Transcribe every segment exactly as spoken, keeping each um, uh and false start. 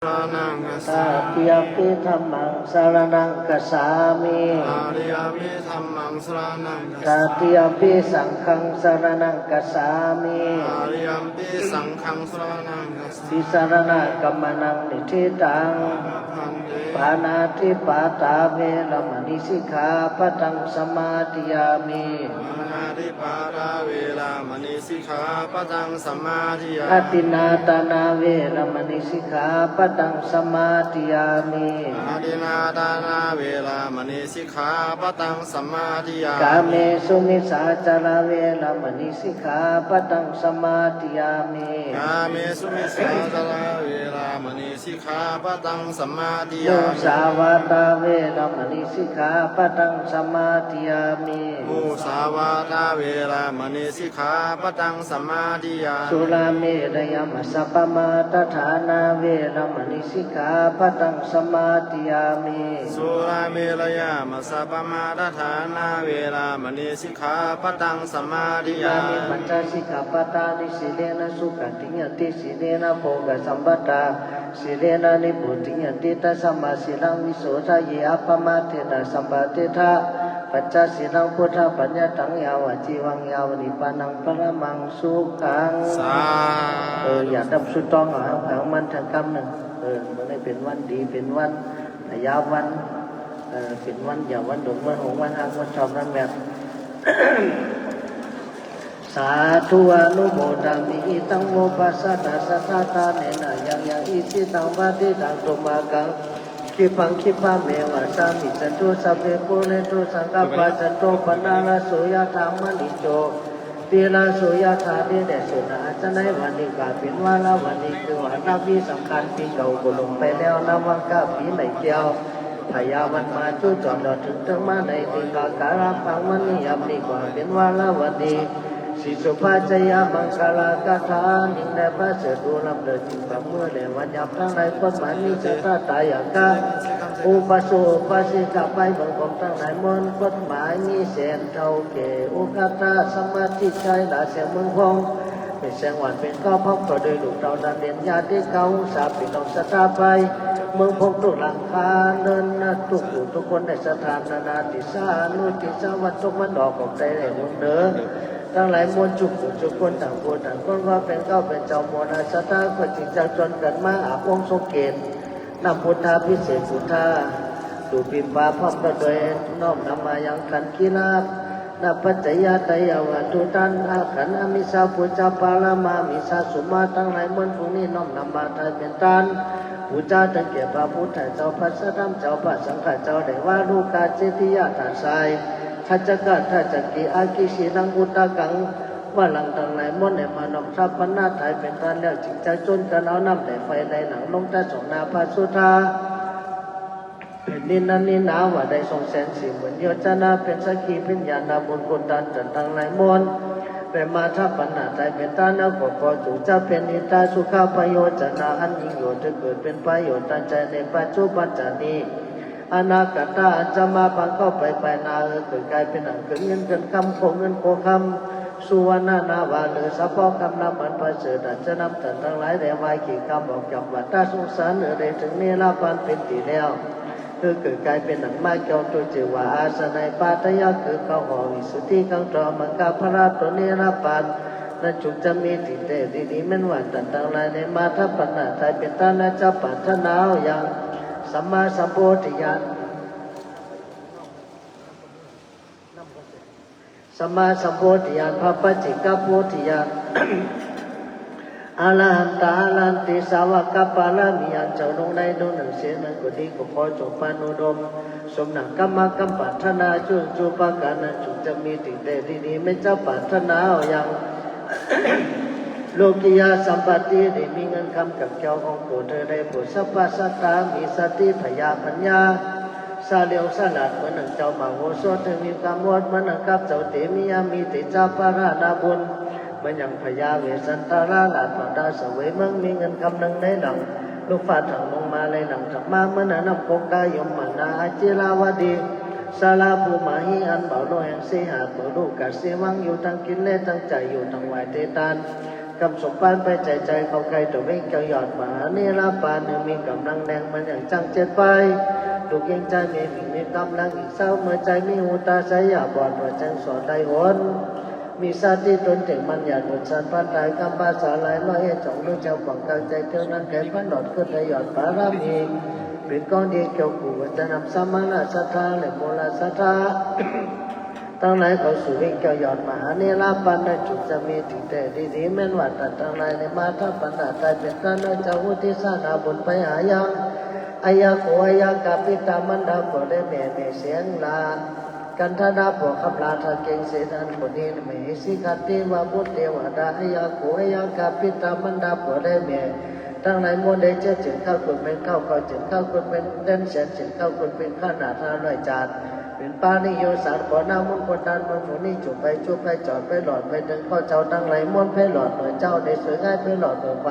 สรณังคัจฉามิ Tatiyampi dhammaṃ saraṇaṃ gacchāmi. ตาติยัมปิธัมมังสรณังคัจฉามิ Tatiyampi saṅghaṃ saraṇaṃ gacchāmi. ตาติยัมปิสังฆังสรณังคัจฉามิ Tisaraṇagamanaṃ niṭṭhitaṃ. Āma bhante. Pāṇātipātā veramaṇī sikkhāpadaṃ samādiyāmi. Pāṇātipātā veramaṇī sikkhāpadaṃ samādiyāmi. Adinnādānā veramaṇī sikkhāpadaṃ samādiyāmi. Adinnādānā veramaṇī sikkhāpadaṃ samādiyāmi. Kāmesu micchācārā veramaṇī sikkhāpadaṃ samādiyāmi. Kāmesu micchācārā veramaṇī sikkhāpadaṃ samādiyāmi. Musāvādā veramaṇī sikkhāpadaṃ samādiyāmi. Musāvādā veramaṇī sikkhāpadaṃ samādiyāmi. Surāmerayamajjapamādaṭṭhānā veramaṇī sikkhāpadaṃ samādiyāmi. Surāmerayamajjapamādaṭṭhānā veramaṇī sikkhāpadaṃ samādiyāmi. Imāni pañca sikkhāpadāni. Sīlena sugatiṃ yanti, sīlena bhogasampadā, sīlena nibbutiṃ yanti, tasmā sīlaṃ visodhaye, appamādena sampādetha. Pañcasīlaṃ buddhapaññataṃ, yāvajīvaṃ yāva nibbānaṃ paramaṃ sukhaṃ. สาธุ เออ อย่าดำสุดต้อง เอาหางมันทางกำหนึ่ง เออ มื้อนี้เป๋นวันดี เป๋นวันพญาวัน เออ เป๋นวันใหญ่ วันหลวง วันหงส์ วันฮัก วันชอบ วันแมต Sādhu anumodāmi. Idaṃ vo bhāsataṃ saddhaṃ, dānena yaṃ yaṃ isitaṃ, parittaṃ tumhākaṃ, khippaṃ khippameva samijjhatu, sabbe pūrentu saṅkappā, cando paṇṇaraso yathā, maṇi jotiraso yathā, นี่แหละ เสนาอาชาไนยวันนี้ก็เป๋นวาระวันดี คือว่านับวิสาขบูชาปีเก่าก็ล่วงไปแล้ว นับว่าก้าวปี๋ใหม่แก้ว พญาวันมาจุจอด เถิง เถิงมาในเดือนกรกฎาคม วันนี้ยามนี้ก็เป๋นวาระวันดี สีสุภาชยมังคลาคาถา ยิ่งได้ประเสริฐ ดูล้ำเลิศยิ่งกว่ามื้อและวันยาม ตังหลายคนหมายมีศรัทธาตายอยาก อุปาสกอุปาสิกา ไปเมืองผมตังหลายมวล คนหมายมีแสนเฒ่าแก่ โอฆะตะสมาธิชัย หลาแสงเมืองพอง เป๋นแสงหวานเป๋นเกล้า พร้อมต่อโดยลูกเต้าหลานเหลน ญาติเก่าสาพี่น้องศรัทธาไปเมืองพงทุกหลังคาเรือน ทุกผู้ทุกคนได้ศรัทธานานาทิศา นุทิศา วันตกวันออก ออกใต้และเมืองเหนือ ตังหลายมวลจุกผู้จุกคน ต่างผู้ต่างคน ว่าเป๋นเกล้าเป๋นเจ้า มวลศรัทธาก็จึงจะจวนกั๋นมาอาบองค์ทรงเกศ น้ำพุทธาภิเษกพุทธา ดูปปิมปาพร้อมกันโดย น้อมนำมายังขันธ์ขีลา นะปัจจยะทายาวัตถุทาน อาขันธ์อมิสสาปูชาปารามามิสสาสุมา ตังหลายมวลพวกนี้น้อมนำมาถวายเป๋นทาน ปูชาเถิงแก่พระพุทธเจ้า พระสัตธรรมเจ้า พระสังฆเจ้า ได้วารุกาเจติยาทาสาย ทัจจกะทัจจกี อากิสีลังอุทากัง วาลัง ตังหลายมวลได้มาน้อมถวายปัณณะถวายเป๋นทานแล้ว จึงจะจวนกั๋นเอาน้ำไหลไฟไหลหลั่งลงจากสองหน้าผาสุธา แผ่นดินอันนี้หนาว่าได้สองแสนสี่หมื่นโยชนะ เป๋นสักขีพยานนาบุญคุณทานต้านตังหลายมวล ได้มาถวายปัณณะถวายเป๋นทานแล้วก็ขอจงจะเป๋นหิตาสุขาประโยชนะอันยิ่งยวด จะเกิดเป๋นประโยชน์ต้านใจ๋ในปัจจุบันชาตินี้ อนาคตะอันจะมาปางเข้าไปภายหน้า เออ เกิดก๋ายเป๋นอันเกิดเงินเกิดคำ โคเงินโคคำ สุวรรณนาวา หรือสะเปาะคำนับอันประเสริฐ อันจะนำต้านตังหลายได้ไหว้เคียงข้ามออกจากวัฏฏะสงสาร เออ ได้เถิงนิรพานเป๋นตี้แล้ว คือเกิดก๋ายเป๋นอันมาเกี่ยวตัวจื้อว่าอาสนัยปาทะยะ คือเก้าห้องวิสุทธิขังธรรมมังคละพละตนนิรพาน นั้นจุกจะมีตี้แต๊ดีๆ แม้นว่าต้านตังหลายได้มาถวายปัณณะถวายเป๋นทาน อาจจะปรารถนาเอาอย่าง สัมมาสัมโพธิญาณ สัมมาสัมโพธิญาณ พระปัจเจกโพธิญาณ อรหันตาอรหันตีสาวกปารมีอันเจ้าลงในดวงหนึ่งเสียงนั้นก็ดี ก็ขอจงปานุดม สมดังกรรมกำปรารถนาจุจุประการนั้นจุกจะมีตี้แต๊ดีๆ แม้จะปรารถนาเอาอย่าง โลกิยะสัมปติ ได้มีเงินคำกับแคล้วของโตเธอได้โผดสัพพะสัตตา มีสติผยาปัญญา สะเหลียวสะหลาดเหมือนดังเจ้ามโหสถ เธอมีความอดเหมือนดังกับเจ้าเตมียะ มีเตจาพละนาบุญ เหมือนอย่างพญาเวสสันตราช ราชปาดาเสวยเมือง มีเงินคำนึ่งในหลัง ลูกฟ้าถังลงมาในหลังถังมา เหมือนดังน้ำคงคายมนาอาจิราวดี สาราภูมาหิอันเบาโลแห่งเสหะ เปิดลูกกาเสวัง อยู่ตังกินและตังจ่าย อยู่ตังไหว้เตตาน กำสมปานไปใจ๋ใจ๋ เข้าใก้ตั๋วเว็งแก้วยอดมหาเนรปาน หื้อมีก๋ำลังแรงเหมือนอย่างจ๊างเจ็ดใบ ลูกยิงใจ๋มีหมิ่งมีก๋ำลัง หญิงสาวเมื่อใจ๋มีหูต๋าใส อย่าบอด ว่าแจ้งสอนได้หน มีสติต๋นเจ๋งมั่น อย่าหลุดสันพันต๋าย กำภาษาหลายร้อยเอ็ด จ๋องฮู้แจ้งป่องกลางใจ๋ เที่ยวนั้นไกลพันหลอด ขึ้นได้ยอดปารมี เป๋นของดีเกี่ยวกู้ ว่าจะนำสมณะศรัทธา และมูลศรัทธา ตังหลายเข้าสู่เว็งแก้วยอดมหาเนรปานนั้น จุ่งจะมีจริงแต๊ดีๆ แม่นว่าต้านตังหลายได้มาถวายปันหน้าต๋ายเป๋นต้าน จะอุทิศนาบุญไปหายัง อายักโข อายักขา ปิตามารดา ป้อและแม่ แม่แสงลา กันธดา ป้อคำลา ถ้าเก่งเสนอันคนนี้ มเหสีคติวบุตรเตวดา อายักโข อายักขา ปิตามารดา ป้อและแม่ ตังหลายมวลได้เจ็ดเจิ่งเก้าคนเป๋นเก้า เก้าเจิ่งเก้าคนเป๋นแสน แสนเจิ่งเก้าคนเป๋นขนาดห้าร้อยจาติ เป๋นปาริโยสาร ขอหน้ามนต์คนตัน มนต์ฝูงนี้จุ่งไปจุ่งไปจ๋อดไปหลอด ไปเถิงข้อเจ้าตังหลายมวล ไปหลอดเหนือเจ้าได้สวยงาม ไปหลอดเหนือไป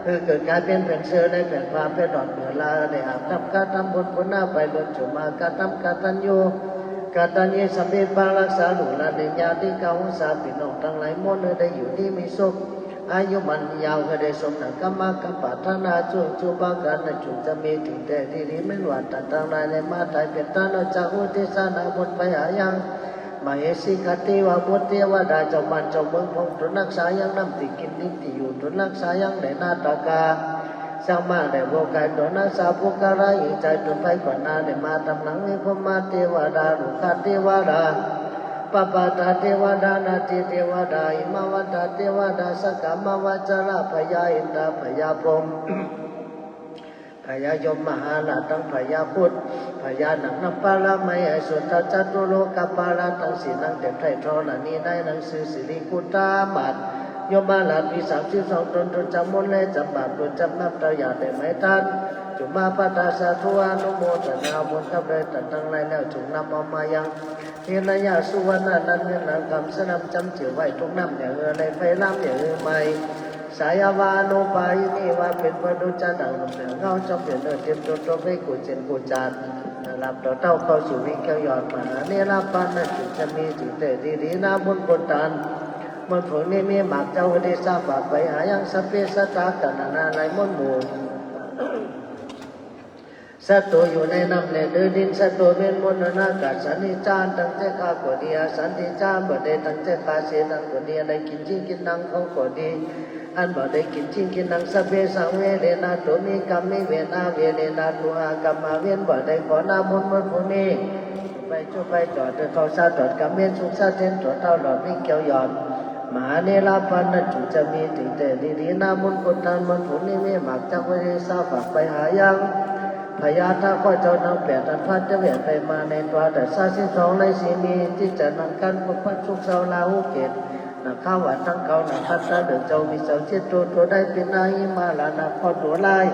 คือเกิดก๋ายเป๋นแผ่นเสื้อได้แผ่นผ้า ไปหลอดเหนือลาได้อาบน้ำกระทำบุญ ปุณณะไปล้นจุ่งมากระทำกตัญญู กตัญญูสัพเพปารักษา ลูกหลานและญาติกาหงสา ปี้น้องตังหลายมวล หื้อได้อยู่ดีมีสุข อายุมั่นยาว หื้อได้สมดังกำมากำปรารถนา จุ่งจุ่งปากั๋นนั้น จุ่งจะมีจริงแต๊ดีๆ แม่นว่าต้านตังหลายได้มาต๋ายเป๋นต้าน จะอุทิศนาบุญไปหายัง มเหสีคติวบุตรเตวดา เจ้าบ้านเจ้าเมือง พงศ์ตนรักษายังน้ำตี้กิ๋น ดินตี้อยู่ตนรักษายังแหล่งนาต๋ากา สร้างมาได้บัวกายตนรักษา ปุคคละหญิงใจ๋ตนไปก่อนหน้า ได้มาต๋ามหลัง มีพรหมเตวดา ลูกคเตวดา ปปาตาเตวดา นาฏีเตวดา หิมวันตาเตวดา สกามาวจระ พญาอินทา พญาพรหม พญายมมหาราช ตังพญาครุฑ พญานังนับปาระไม้ อสุทัศน์จตุโลกปาระตังสี่ นังเต็มไถ่ธรณี ในหนังสือสิริกุตตามาตย์ ยมราชมีสามสิบสองต๋น ต๋นจำมนต์และจำบาป ต๋นจำนับเต้าอย่าได้ไหมต้าน จุ่งมาปัตตา สาธุอนุโมทนาบุญกับเลยต้านตังหลายแล้ว จุ่งนำเอามายัง เฮนยะสุวรรณะ นั้นเงินนั้นกำ สนำจำเจื้อไว้ทุกน้ำ อย่าหื้อไหลไปลำ อย่าหื้อไหม้ สายาปานุปายินี ว่าเป๋นประดุจจะดั่งลมเหนือเงา จอมเปลี่ยนเนื้อเต็มตัว ตัวไปกู้เจ็นกู้จาติ หลับต่อเต้าเข้าสู่เว็งแก้วยอดมหาเนรปานนั้น จุ่งจะมีจริงแต๊ดีๆ หน้ามนต์คนตัน มนต์ฝูงนี้มีหมากเจ้า หื้อได้สร้างฝากไปหายัง สัพเพสัตตา กัณณาหลายมวลหมู่ สัตว์ตัวอยู่ในน้ำและเดินดิน สัตว์ตัวเวียนวนอยู่ในอากาศ สันนิจจา ตังแจ้งข้าก็ดี อสันนิจจา บ่ได้ตังแจ้งข้าเสียตังก็ดี ได้กิ๋นจริงกิ๋นหนังเขาก็ดี อันบ่ได้กิ๋นจริงกิ๋นหนัง สัพเพ สัง เวเรนะ ตัวมีกรรมมีเวทนา เวเรนะ ตัวหากรรมมาเวียน บ่ได้ขอหน้ามนต์มนต์ผู้นี้ ไปจุไปจอด เดินเข้าซาตอดกรรมเวียน สุขซาเต้นตัวเต้าหลอดเว็งแก้วยอด มหาเนรปานนั้น จุ่งจะมีจริงแต๊ดีๆ หน้ามนต์คนตัน มนต์ฝูงนี้มีหมากจัก หื้อได้สร้างฝากไปหายัง พญาตาข้อเจ้าทั้งแปด อันพัดจะเวียนไปมาในตัว แต่ซาสิบสองในสี่ มีจิตใจ๋นังกัน พวกพัดสุขเศร้าลาหูเกต นักข้าวัดตังเก่า นักขัตตาเดือดเจ้า มีเสาเจ็ดตัว ตัวได้เป๋นนาหิมาลา นักข้อตัวร้าย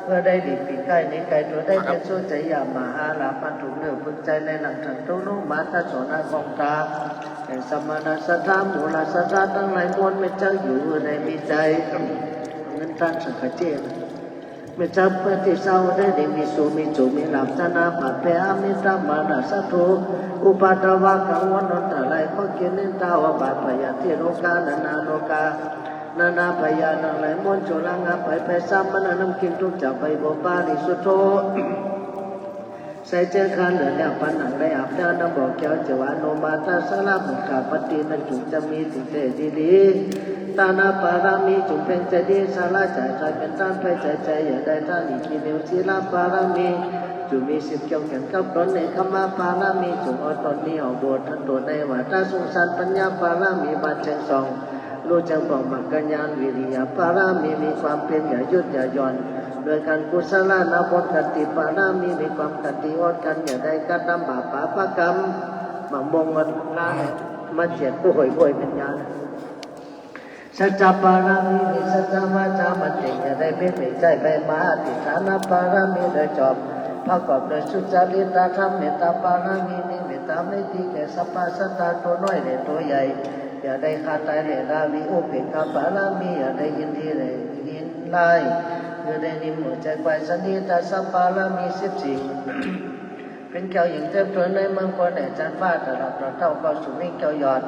เมื่อได้หลีกปีกใก้หนีไก๋ ตัวได้เป๋นโสจยะมหาลา ปันถุงเนื้อพึงใจ๋ในหลัง ตังตัวลงมาตาโสนาของตา แห่งสมณะศรัทธา มูลศรัทธาตังหลายมวล แม่นจักอยู่ในมีใจ๋ เงินตันสังฆเจน แม่นจักเปิ้นตี้เศร้าได้ ได้มีสู่มีจุมีลาภ ตนาปาดแผ่อมิตรมานะศัตรู อุปาทวะกังวลอันตราย ข้อเกียรตินินทาอุบาทพยาธิโรคา นานาโรคา นานาพยาธิตังหลายมวล จงระงับไป ไปสามารถนำกิ๋นทุกข์จากไป บุปผานิสุทโธ ใส่เจื้อข้าเหลือแล้ว ปันหนังได้อาบน้ำ น้ำบ่อแก้ว เจวานุมาตาสารมุขปฏิ นั้นจุ่งจะมีจริงแต๊ดีๆ ตานปารมีจุ่งเพ็งใจ๋ดี สละจ๋ายถอยเป๋นต้าน ไปใจ๋ใจ๋อย่าได้ต้าน อีกขี้เหนียว ศีลปารมี จุ่งมีศีลเกี่ยวแขนกับต๋น เนกขมมะปารมี จุ่งอดตนมีออกบวช ตันตั๋วในวัฏสงสาร ปัญญาปารมี บานแจ้งส่อง ฮู้แจ้งป่องมรรคญาณ วิริยะปารมี มีความเพียรอย่าหยุดอย่าหย่อน ด้วยกั๋นกุศลานะบท ขันติปารมี มีความขันติอดกลั้น อย่าได้กระทำบาปปาปกรรม มาบ่งมาล้าง มาเจียดกู้โหยบ่วยเป๋นยา สัจจะปารมี มีสัจจะวาจามั่นเจ๋ง อย่าได้เพ่งเพ่งใจ้ไปมา อธิษฐานปารมี โดยชอบ ประกอบด้วยสุจริตธรรม เมตตาปารมี มีเมตตาไมตรีแก่สรรพสัตว์ตังตัวน้อยและตัวใหญ่ อย่าได้ฆ่าตายและราวี อุเปกขาปารมี อย่าได้ยินดีและยินร้าย คือได้นิ่มหัวใจ๋ไขว่ สันทิฏฐัสสะปารมี สิบสี่ เป๋นแก้วยิ่งเต็มถ้วนในเมืองคนและจันฟ้า ตลอดต่อเต้าเข้าสู่เว็งแก้วยอด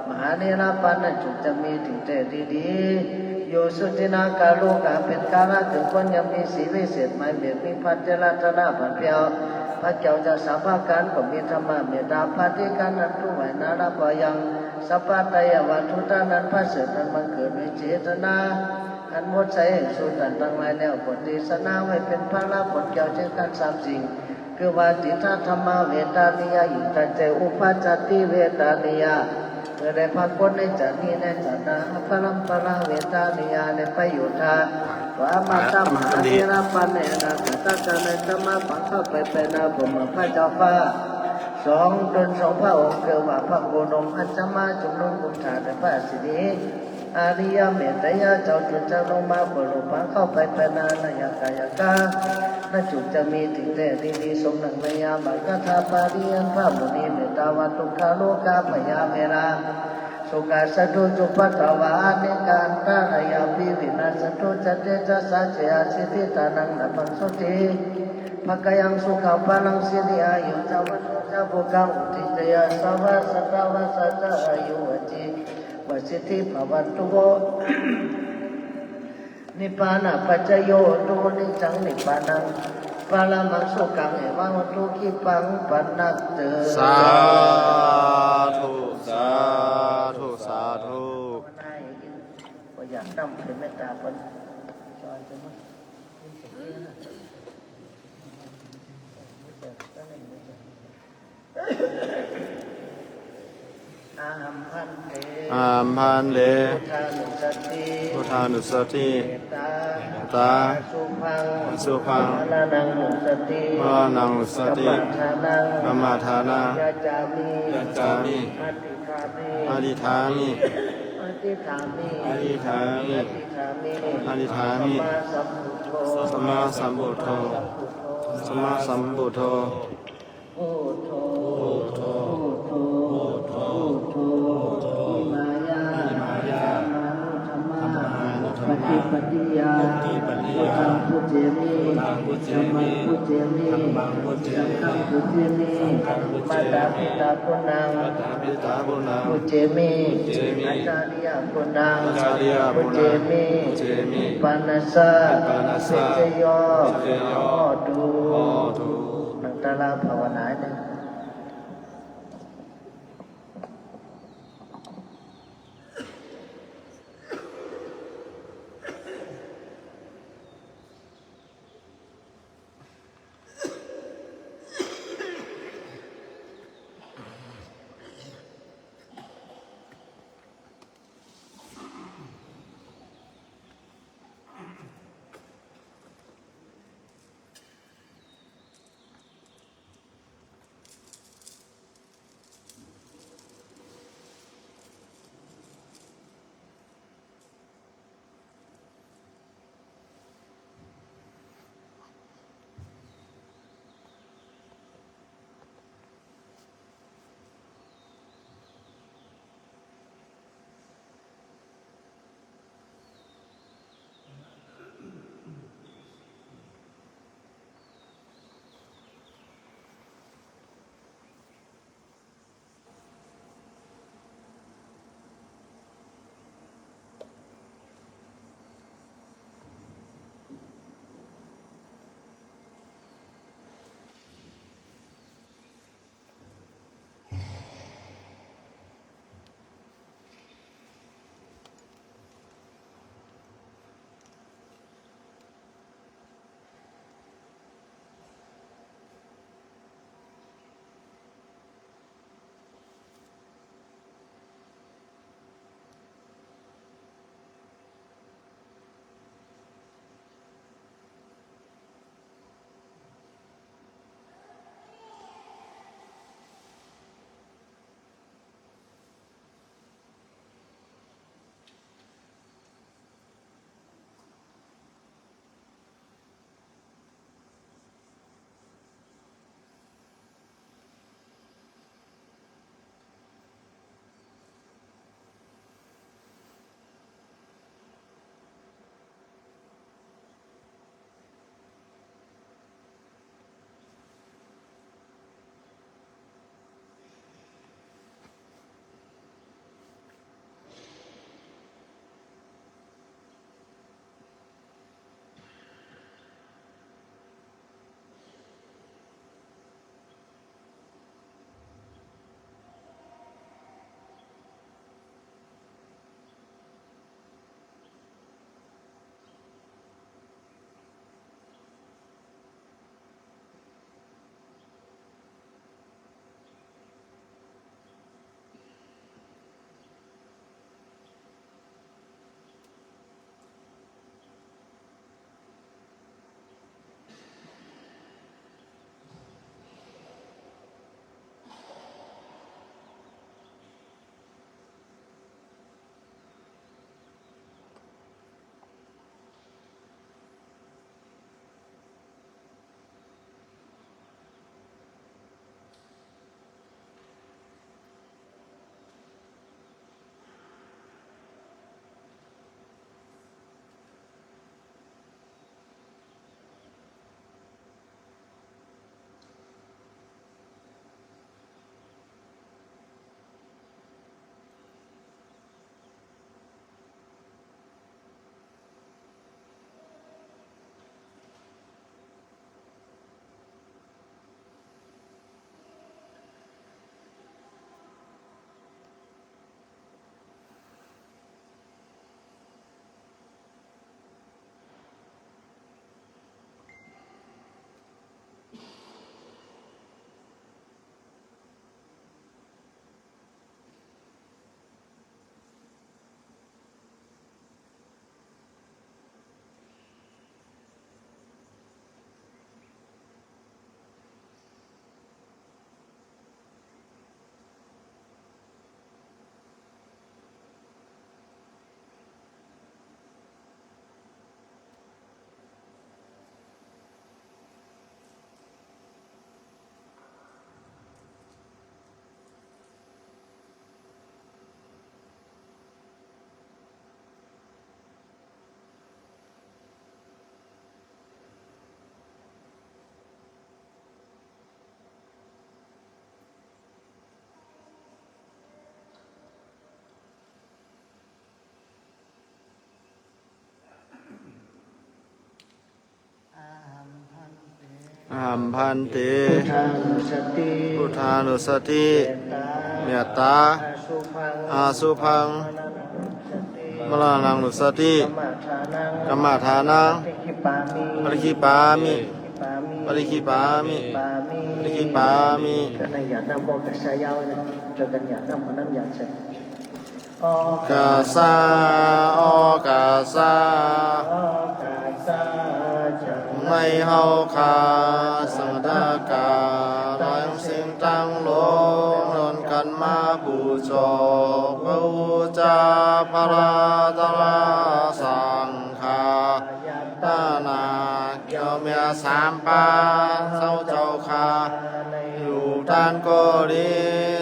มหาเถระปันนั้นจุกจะมีติ่งแต๊ดีๆ อยู่สุทินนาคาลุกา เป๋นคาระเถิงคนย่อมมีสีวิเศษ หมายเหมียดมีภัทรเจรตนาผัดเปียว พระเจ้าจะสามประก๋านก็มีธรรมะเมตตาปาฏิหาริย์อันถวายนานาปะยัง สัพพะไตรยวัตถุต้านนั้นประเสริฐอันบังเกิดโดยเจตนา อันหมดใสแห่งสูตรตันตังหลายแล้ว ก็เตสนาไว้เป๋นพระละผลแก้วเช่นกั๋นสามสิ่ง คือว่า ติฏฐธรรมาเวทานิยา อยู่ตั้งแต่อุปัชฌาติเวทานิยา เมื่อได้ปรากฏในจักรนี้ในจักรหน้า อปรัมปราเวทานิยา ในปโยธา ว่ามาตามหาเถระปันในอนาคตกาลในธรรมะปังเข้าไปไปนาผมพระเจ้าฟ้า สองตนสองพระองค์ คือว่าพระโคดม อัจฉมาจุมนุมกุมฐานในพระสิริ อาริยะเมตไตรยะเจ้าจุดจาลงมา เปิดโลกปังเข้าไปไปนา นายกายกา นั้นจุกจะมีติ่งแต๊ดีๆ สมดังในยามคาถาปาริยันพระมุนีเมตตาวัตถุคาโลกาพยาเวลา โสกาสัตว์ทุกข์จุปัตตวา อเนกาอันตรายาปิวินาสสัตว์ทุกข์จะเตจสาเจอาสิทธิตานังนะพังสุติ ภะกะยังสุขังพลังสิริอายุจาวันโนจาภุกังอุทิจยาสาวาสตาวาสาจาอายุวจีวสิทธิภะวันตุโว นิพพานะปัจจโยโต นิจจังนิพพานัง ปรมังสุขัง เอวังโหตุ ขีปังปันนัตเตอ สาธุ สาธุ สาธุ ก็อยากนำเผยเมตตาเปิ้น อะหังพันเต อะหังพันเต พุทธานุสสะทิ พุทธานุสสะทิ เมตตา เมตตา อสุภัง อสุภัง มะระณังนุสสะทิ มะระณังนุสสะทิ กัมมัฏฐานัง กัมมัฏฐานัง ยัจจามิ ยัจจามิ อธิษฐามิ อธิษฐามิ อธิษฐามิ อธิษฐามิ อธิษฐามิ สัมมาสัมพุทโธ สัมมาสัมพุทโธ สัมมาสัมพุทโธ พุทโธ พุทโธ พุทโธ พุทโธ วิมายา วิมายา ธัมมานุธัมมา ธัมมานุธัมมา ปฏิปทายา ปฏิปทายา พุทธังปูเจมิ พุทธังปูเจมิ ธัมมังปูเจมิ ธัมมังปูเจมิ สังฆังปูเจมิ สังฆังปูเจมิ มาตาปิตาปุณณัง มาตาปิตาปุณณัง ปูเจมิ ปูเจมิ อาจาริยปุณณัง อาจาริยปุณณัง ปูเจมิ ปูเจมิ นิพพานัสสะ นิพพานัสสะ ปัจจโย ปัจจโย โหตุ โหตุ นังตาลาภาวนาเน่อ อะหัง ภันเต พุทธานุสสติ พุทธานุสสติ เมตตา เมตตา อสุภัง อสุภัง มรณานุสสติ มรณานุสสติ กัมมะทานัง กัมมะทานัง ปะริกขิปปามิ ปะริกขิปปามิ ปะริกขิปปามิ ปะริกขิปปามิ ปะริกขิปปามิ ก็เลยอยากนั่งพวกกับชายเย้าเนี่ย ช่วยกันอยากนั่งมานั่งอยากเสร็จ โอกาสา โอกาสา ในเฮาข้า สังฆทา ตังสิ่งตังโลก นอนกันมาปูจอ พระอุจจา พระตระ สังฆา ตนา เกี่ยวเมียสามปา เฮาเจ้าข้า อยู่ต้านก็ดี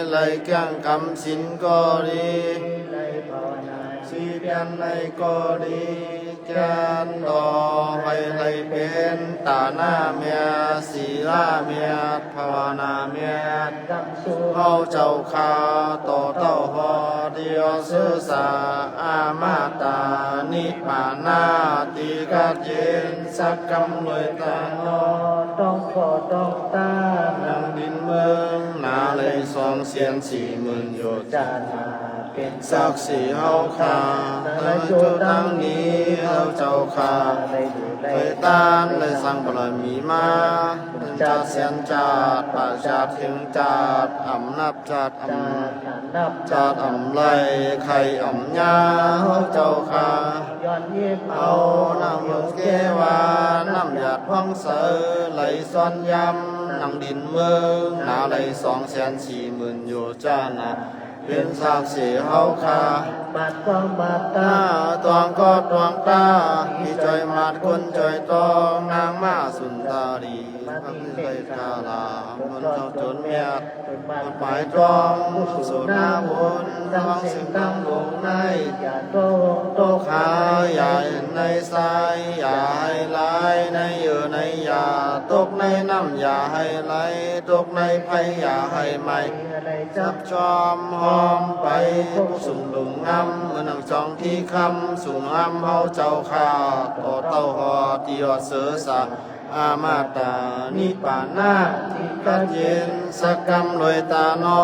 ไล่เกี่ยงกำศีลก็ดี ไล่ภาวนา สี่เปียรในก็ดี แก่นต่อ ให้ไล่เป๋นตานาเมีย ศีลาเมีย ภาวนาเมีย เฮาเจ้าข้า ต่อเต้าฮอด เตียวเสอสา อมตะ นิพพานา ตี้กัดเย็น สักกำลวยตานอ ต้องขอต้องต้าน นังดินเมืองหนา ไล่สองแสนสี่หมื่นโยชน์ จานา เป๋นศักดิ์ศรีเฮาข้า ในโจทย์ตังนี้ เฮาเจ้าข้า ได้ดูได้ ไล่ตาน ไล่สร้างบารมีมา จาติแสนจาติ ปะจาติเถิงจาติ อ่ำนับ จาติอ่ำ จาติอ่ำไล่ ไข่อ่ำยา เฮาเจ้าข้า ย้อนยิบเอา น้ำหยดเกวา น้ำหยาดพ่องใส ไหลซ้อนย้ำ นังดินเมืองหนา ไล่สองแสนสี่หมื่นโยชน์ จานา เป๋นศักดิ์ศรีเฮาข้า บาดตองบาดตา ตองก็ตองตา มีจ้อยมาดคนจ้อยตอง นางมหาสุนทรี พระพิมพิสาร คนเฒ่าจนเมียด หมายตอง กุศลนาบุญ ตังสิ่งตังปวงใน อย่าโตโตขาย อย่าเห็นในทราย อย่าให้ไหลในเยื่อในหญ้า ตกในน้ำอย่าให้ไหล ตกในไฟอย่าให้ไหม้ จับจอมหอมไป พวกสูงหลงงำ เหมือนดังจองที่คำ สูงงำเฮาเจ้าข้า ต่อเต้าฮอด เตียวเสอสา อมตะ นิพพานา ตี้กัดเย็น สักกำลวยตานอ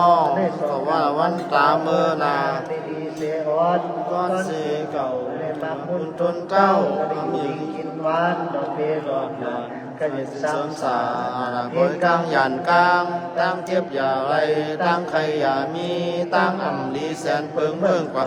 ขอว่าวันตาเมื่อหน้า ก้อนเสเก่า บุญทุนเต้า ทำหญิงกินหวาน ดอกเบญดอกหยอด ขยันสามสา บริกางหยานกาง ตังเจ็บอย่าไหล ตังไข้อย่ามี ตังอ่ำดีแสนเปิงเบิ่งกว่า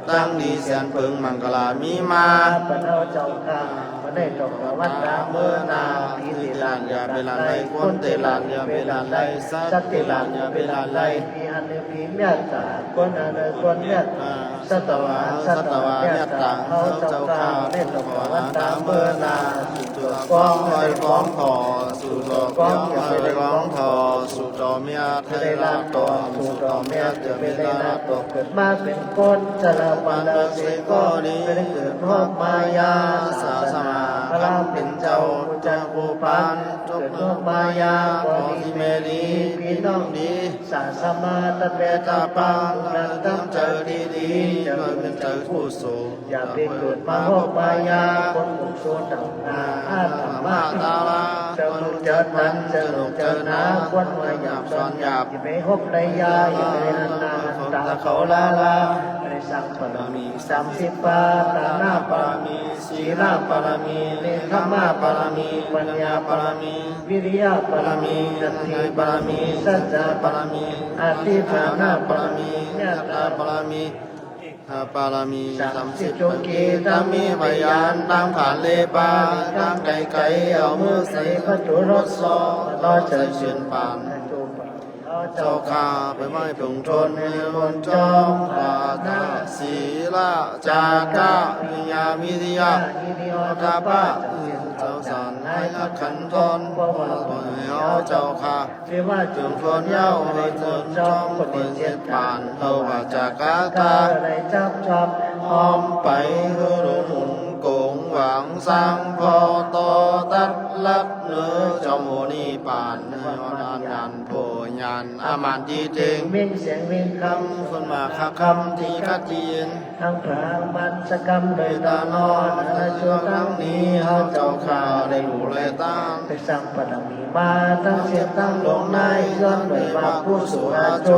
ตังดีแสนเปิงมังคลามีมา ปะเฮาเจ้าข้า มาได้ต่อวันตาเมื่อหน้า ตี้เตหลานอย่าเป๋นหลานไหล คนเตหลานอย่าเป๋นหลานไหล สัตว์เตหลานอย่าเป๋นหลานไหล ผีหันหรือผีเมียตตา คนหันหรือคนเมียตตา สัตวา สัตวาเมียตตา เฮาเจ้าข้า มาได้ต่อวันตาเมื่อหน้า สู่ตัวกองลอยกองถ่อ สู่ตัวกองลอยกองถ่อ สู่ตัวเมีย ไทยลาดตอง สู่ต่อเมีย จะเป๋นลาดตอง เกิดมาเป๋นคน สารพัดสิ่งก็ดี เป๋นเกิดนอกมายา ศาสนาพระเป๋นเจ้า จะผู้ปาน เกิดนอกมายา พ่อดีแม่ดี ปี้น้องดี สาสมาตะเปตะปัง นั้นตั้งใจ๋ดีๆ จะเป๋นใจ๋กุศล อย่าไปเกิดมาฮกมายา คนหมู่โซนต่างหน้า อาธรรมะตาลา เจอลูกเจอหลาน เจอลูกเจอหนา คนว่าหยาบสอนหยาบ อย่าไปฮกในยา อย่าไปหันหน้าหันตาเขาล้าๆ ได้สร้างบารมีสามสิบปา ทานบารมี ศีลบารมี เนกขัมมบารมี ปัญญาบารมี วิริยบารมี ขันติบารมี สัจจะบารมี อธิษฐานบารมี เมตตาบารมี บารมีสามสิบ จุกิ ถ้ามีพยานตังผ่านเลปา ตังไก๋ๆ เอามือใส่ประตูรถซอ รอใจ๋เชิญปาน เจ้าข้าไปไหว้เปิงตน ในมนต์จอง ปาทะ ศีละ จาคะ ปัญญา วิริยะ อิริยาบถะ เจ้าสารให้ขันตอน เพราะว่าปล่อยให้เฮาเจ้าข้า เรียกว่าจุดชนเหย้า ในชนจอมคนเจ็ดปาน เฮาว่าจากาตา ได้จับจอบหอมไป หื้อหลวงหมุนโกงหวังสร้างพอต่อตัดลักเหนือจ โมนิพพาน ในวันนั้นญาณโพ ญาณอมานตี้เต็ง เวียงแสงเวียงคำ คนมาคักค่ำตี้กัดเย็น ตังผามันสะกำโดยตานอน อาโจตังนี้ เฮาเจ้าข้าได้ลูกได้ต้าน ได้สร้างบารมีมา ตังเสี้ยนตังหลงใน ย้อนด้วยว่ากุศลอาโจ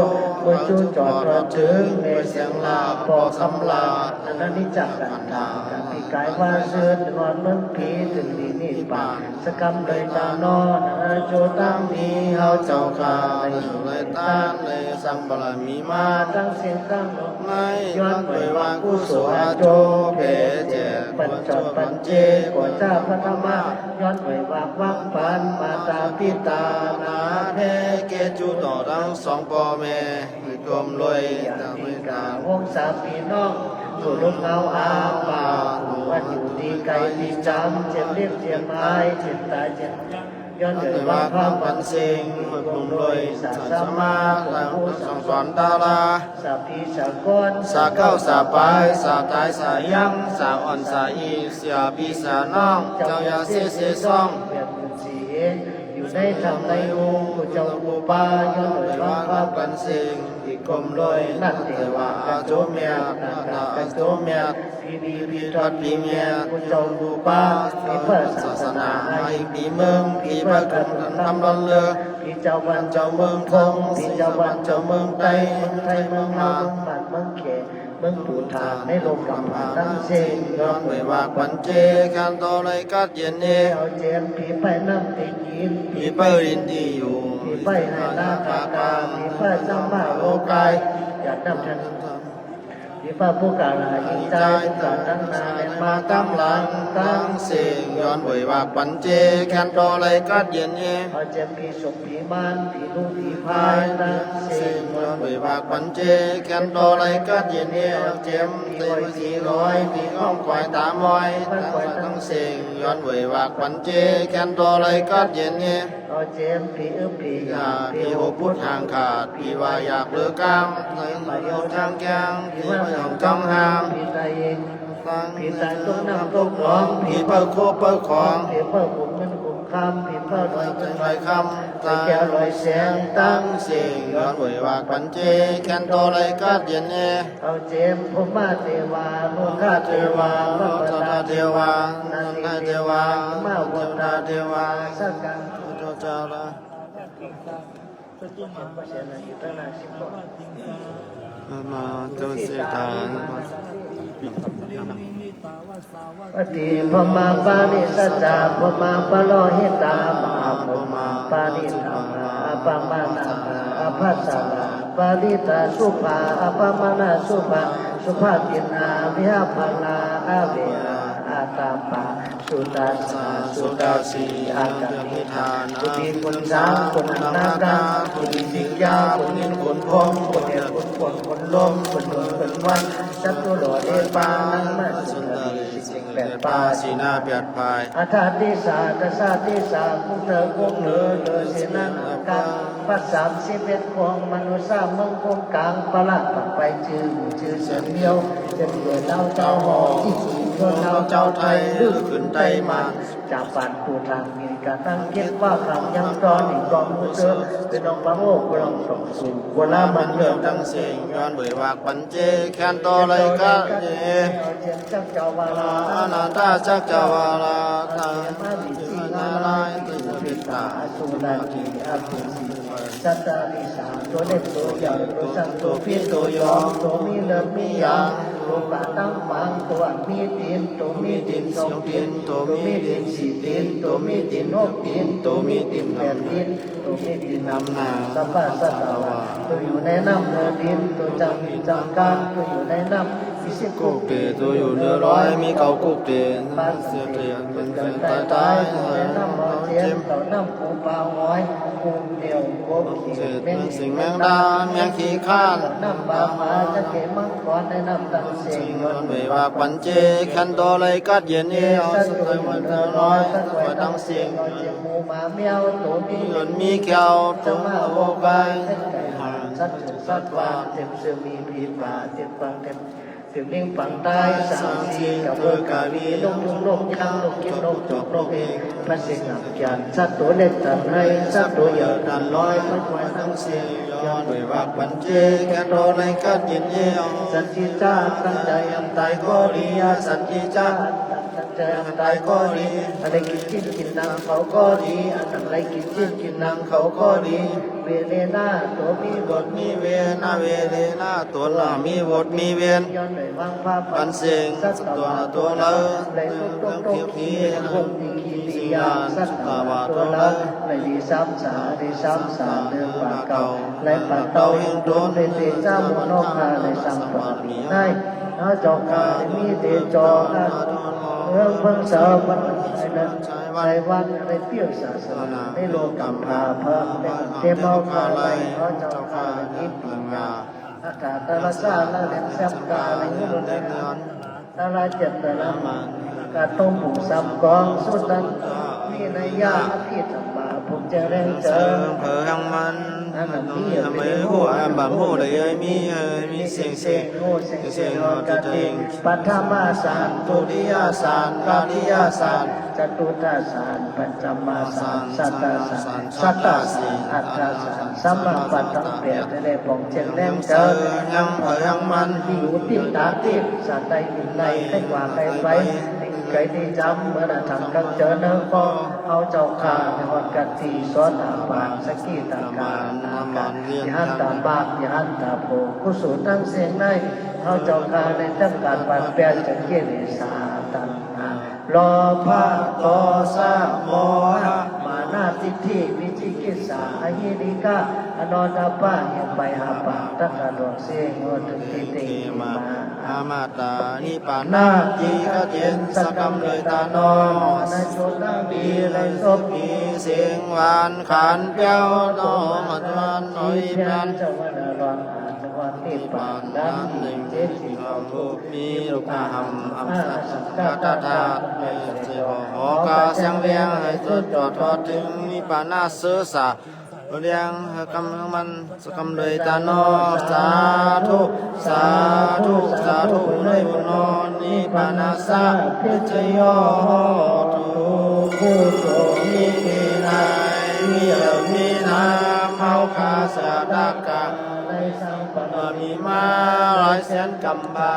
เปื้อจูจอดรอดเถิง ในแสงลาภปอสำราญ อันนิจจขันธา ปีกายว่าเชิญนอนเมืองผี ตึงมีนิพพาน สะกำโดยตานอน อาโจตังนี้ เฮาเจ้าข้าได้ลูกได้ต้าน ได้สร้างบารมีมา ตังเสี้ยนตังหลงใน ย้อนด้วยว่ากุศลอาโจ แผ่แจกปัญจรปัญเจก กั๋วจ้าพระธรรมะ ย้อนด้วยว่าวังปัน มาตาปิตานา แผ่แก่จูต่อตังสองป้อแม่ กลมลวย ญาติกาวงศาปี้น้อง ผู้ลุกเอาอาปา ผู้ว่าอยู่ตี้ไกลตี้จ๋ำ เจ็บเล็บเจ็บหาย เจ็บตายเจ็บยัง ย้อนด้วยว่าความปันเซ็ง กลมลวย สาสมา ตังสองสอนตาลา สาพีสากล สาเก้าสาปาย สาตายสายัง สาอ่อนสาอี สาปี้สาน้อง เจ้าอย่าเสียเสียซ่อง เปรียบเหมือนสี อยู่ในธรรมในองค์ ผู้เจ้าผู้ปา ย้อนด้วยว่าความปันเซ็ง อีกกลมลวย นั่นแต่ว่าอาโจเมียด นาตาอาโจเมียด ผีดีผีทอดผีเมียด ผู้เจ้าผู้ปา ผีเปิ้นศาสนา อีกผีเมือง ผีเปิ้นกำทำล้อนเลือ ผีเจ้าบ้านเจ้าเมืองคง ผีเจ้าบ้านเจ้าเมืองใต้ เมืองไทยเมืองลาว เมืองบ้านเมืองเขต เมืองปูฏาน ในโลกกำพร้าตังเส้น ย้อนด้วยว่าปันเจ แคนต่อไลกัดเย็นเอ เอาเจม ผีใบ้น้ำตี้กิ๋น ผีใบ้ดินตี้อยู่ ผีใบ้ไหนาผาตา ผีใบ้ซ้ำมาโอกาย หยาดน้ำแทน ผีใบ้ผู้กล้าหาญยิ่งตาย ผู้กล้าตังหน้าแลมาตังหลัง ตังเส้น ย้อนด้วยว่าปันเจ แคนต่อไลกัดเย็นเอ เอาเจม ผีสกผีมาร ผีลูกผีพาย ตังเส้น ย้อนด้วยว่าปันเจ แคนต่อไลกัดเย็นเอ เอาเจม ผีอ้อยผีลอย ผีอ้อมควายตามอย ตังหลายตังเส้น ย้อนด้วยว่าปันเจ แคนต่อไลกัดเย็นเอ เอาเจม ผีอึบผีอยาก ผีหูปุดหางขาด ผีว่าอยากเลือกกาม ผีมาโยนทางแกง ผีมาหย่องจ้องหาม ผีตายเอง ผีตายตกน้ำตกหนอง ผีเปิ้นโคเปิ้นของ ผีเปิ้นขุมเงินขุมคำ ผีเปิ้นลอยเงินลอยคำ ลอยแก้วลอยแสง ตังเส้น ย้อนด้วยว่าปันเจ แคนต่อไลกัดเย็นเอ เอาเจม พรหมเทวา โลกเทวา รัตนเทวา นันทเทวา มาวัตเทวา สักกัง พุทธเจ้าละ มาตุสิตา ปฏิพรหมาปาริสัจจา พรหมาปโรหิตา มหาพรหมาปาริตา อัปปมาณา อัปปสารา ปาริตาสุภา อัปปมาณาสุภา สุภาทินนา วิหาพารา อเวหา อาตาปา สุตาสา สุตาสี อากานิทา ผู้ดีคุณสาม คุณอนาถา ผู้ดีสิกยา ผู้นินคุณพรหม ผู้เดียดคุณฝนคุณลม คุณเมืองคุณวัน จัตุโลกเอปานังมาสุนทรี สิ่งแปดปา สีหน้าแปดภาย อัฏฐาทิสา ทัสสาทิสา กุงเถิงกุงเหนือ เหนือเสนาอาการ พระสามสิบเอ็ดพวง มนุษย์สามเมืองกุงกลาง พระราชปักไปจื้อ จื้อเสียงเดียว เจ็ดเดือนเล่าเจ้าหอ ที่สุดยอดเล่าเจ้าไทย ลือขึ้นไต้หวัน จากบ้านปู่ทางมีกะตั้งคิดว่าคำยังตอนนี้ก็มูเจอ เป็นองค์พระโอ้พระองค์ทรงสูง โบราณมันเรื่องตังเส้น ย้อนด้วยว่าปันเจ แคนต่อไลกัดเย็นเอ เจียนจักรวาลา อานาถาจักรวาลา ตามาวิจีนารายณ์ เทพพิตา อสุรกี อสุสี สัตตาริสา ตัวเล็กตัวใหญ่ ตัวสั้นตัวพีตัวหยอง ตัวมีเลือดมียาง ตัวป่าตั้งหมาง ตัวมีตีน ตัวมีตีนสองตีน ตัวมีตีนสี่ตีน ตัวมีตีนหกตีน ตัวมีตีนแปดตีน ตัวมีตีนนำหน้า สัพพะสัตตวา ตัวอยู่ในน้ำเหนือดิน ตัวจังมีจังการ ตัวอยู่ในน้ำมีสิบกุกเต ตัวอยู่เหนือลอยมีเก้ากุกเต ปานเสถียรเป็นเกิดตายตาย อยู่ในน้ำบ่อเจียน เต่าน้ำปูปลาหอย กุ้งเดียวกบเขียด เศษแมงสิงแมงดา แมงขี้ข้าน น้ำปลาหมา จระเข้มังกร ในน้ำตังเส้น ย้อนด้วยว่าปันเจ แคนต่อไลกัดเย็นเอ เอาสัตว์ไตวันเธอน้อย สัตว์ไตตังเส้น หมูหมาแมว ตัวมีเงินมีแก้ว ตัวมาโวกาย สัตว์สัตว์ว่า เต็มเสือมีผีป่า เต็มฟังเต็ม เตียวเวียงปังใต้สามสี่ เจ้าเมืองกาลี นกยูงนกยางนกเก็ดนกจอกนกเอ็น พระเสงอับจันทร์ สัตว์ตั๋วเล็กตันไฮ สัตว์ตั๋วใหญ่ตันลอย ไม้ควายตันเสีย ย้อนด้วยวักปัญเจ แก่โตในกัดเย็นเยียว สันติจ้า ตั้งใจ๋อันต๋ายก็ดี สันติจ้า ตั้งใจ๋อันต๋ายก็ดี อันได้กิ๋นจิ๊นกิ๋นหนังเขาก็ดี อันได้กิ๋นจิ๊นกิ๋นหนังเขาก็ดี เวเรนะ ตั๋วมีบทมีเวร อเวเรนะ ตั๋วบ่มีบทมีเวร ย้อนด้วยวักพระปัญเสง สัตว์ตั๋วตั๋วเลิศ ในทุกๆ ที่ ในห้องที่ กิริยาสัตว์ว่าตั๋วเลิศ ในดีสามสา ดีสามสา เดิมบาเก่า ในป่าเต้าแห่งต๋น ในเตจามุนนกข้า ในสังปะมีใน เฮาเจ้าข้า ได้มีเตจอ เมืองเพิ่งเสริมมัน ในนั้น ในวัน ในเตี้ยวศาสนา ในโลกกำพร้า เพิ่งในเตจอเฮาข้า ในเฮาเจ้าข้า ในนิพพานา อัฏฐาตรสา และแหลมแซมกา ในยุโรป ตาลาเจ็ดตาลามัน กาต้มผงสามกอง สุดนั้น มีนัยยะอภิธรรมา ผมจะแรงเจิม เผยหังมัน อันนั้นมี อันไม่ฮู้ อันบ่ฮู้ เลยเอ้ยมี เอ้ยมีเสียงเสียง ฮู้เสียงเสียง กาติง ปัทมาสาน ทุติยสาน ตติยสาน จตุตสาน ปัญจมสาน สัตตสาน สัตตสาน อัฏฐสาน สัมมาปัตตังเปรียบได้ปองเจียงแรงเจิม ยังเผยหังมัน มีอุติตาติ สานใดอินใน ใครกว่าใครไป ไกลที่จำ เมื่อนาทังกังเจอเนื้อก็ เฮาเจ้าข้า ในวันกันที โสดาบัน สกิทาคา อนาคา ยหันตาบาป ยหันตาโภค กุศลตังเสียงใน เฮาเจ้าข้า ในจักกัดปัดเปลี่ยนจากกิเลสาตัณหา โลภะ โทสะ โมหะ มานะ ทิฏฐิ วิจิกิจฉา อหิริกา อโนตตัปปะ เหียนไปห้าปาก ตักกะดวงเสียง โอทุติติมา อามาตา นิพพานา ตี้กะเตียน สักกำเลยตาน้อ ในจุดนั้นดี ในศพนี้ เสียงหวานขันแป๊ว น้อมมาทวน โอยพราน เจ้าวันอรหันต์ วันนิพพาน นั้นหนึ่งเจ็ดสิบหก มีลูกอาหำ อำนาจสังฆทาตุ ไม่ใช่หอกาเสียงเวียง ให้สุดจอดทอดถึง นิพพานาเสสา เรียงให้กำมัน สักกำเลยตาน้อ สาธุ สาธุ สาธุ ในบุญนอน นิพพานาสะ พิจโย ทุกผู้โชคดีมีนาย มีเหล่ามีนาม เฮาข้าสาธกะ ได้สร้างบารมีมา หลายแสนกำบา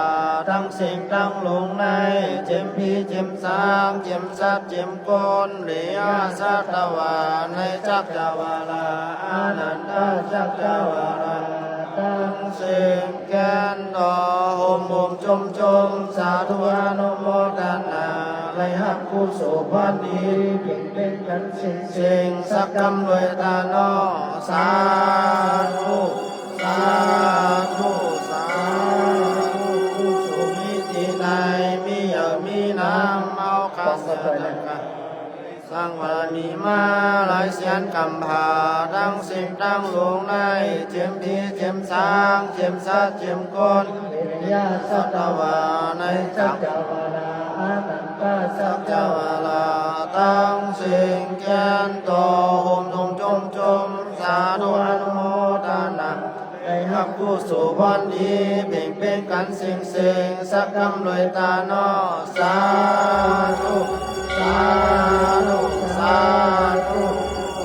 ตังสิ่งตังหลวงใน เจียมผีเจียมสาง เจียมสัตว์เจียมคน เรียสัตวา ในจักรวาลา อานันตจักรวาลา ตังสิ่งแก่นต่อ โฮมโฮมจมจม สาธุอนุโมทนา ได้ฮับกุศลผลดี เพ่งเพ่งกันสิ่งสิ่ง สักกำเลยตาน้อ สาธุ สาธุ สาธุ ผู้สูงมีที่ใน มีเหยื่อมีน้ำ เมาข้าเสือตะกะ สร้างบารมีมา หลายแสนกำพร้า ตังสิ่งตังหลวงใน เจียมผีเจียมสาง เจียมสัตว์เจียมคน เรียสัตวา ในจักรวาลา อานันตจักรวาลา ตังสิ่งแก่นต่อ โฮมโฮมจมจม สาธุอนุโมทนา ได้ฮับกุศลผลดี เพ่งเพ่งกันสิ่งสิ่ง สักกำเลยตาน้อ สาธุ สาธุ สาธุ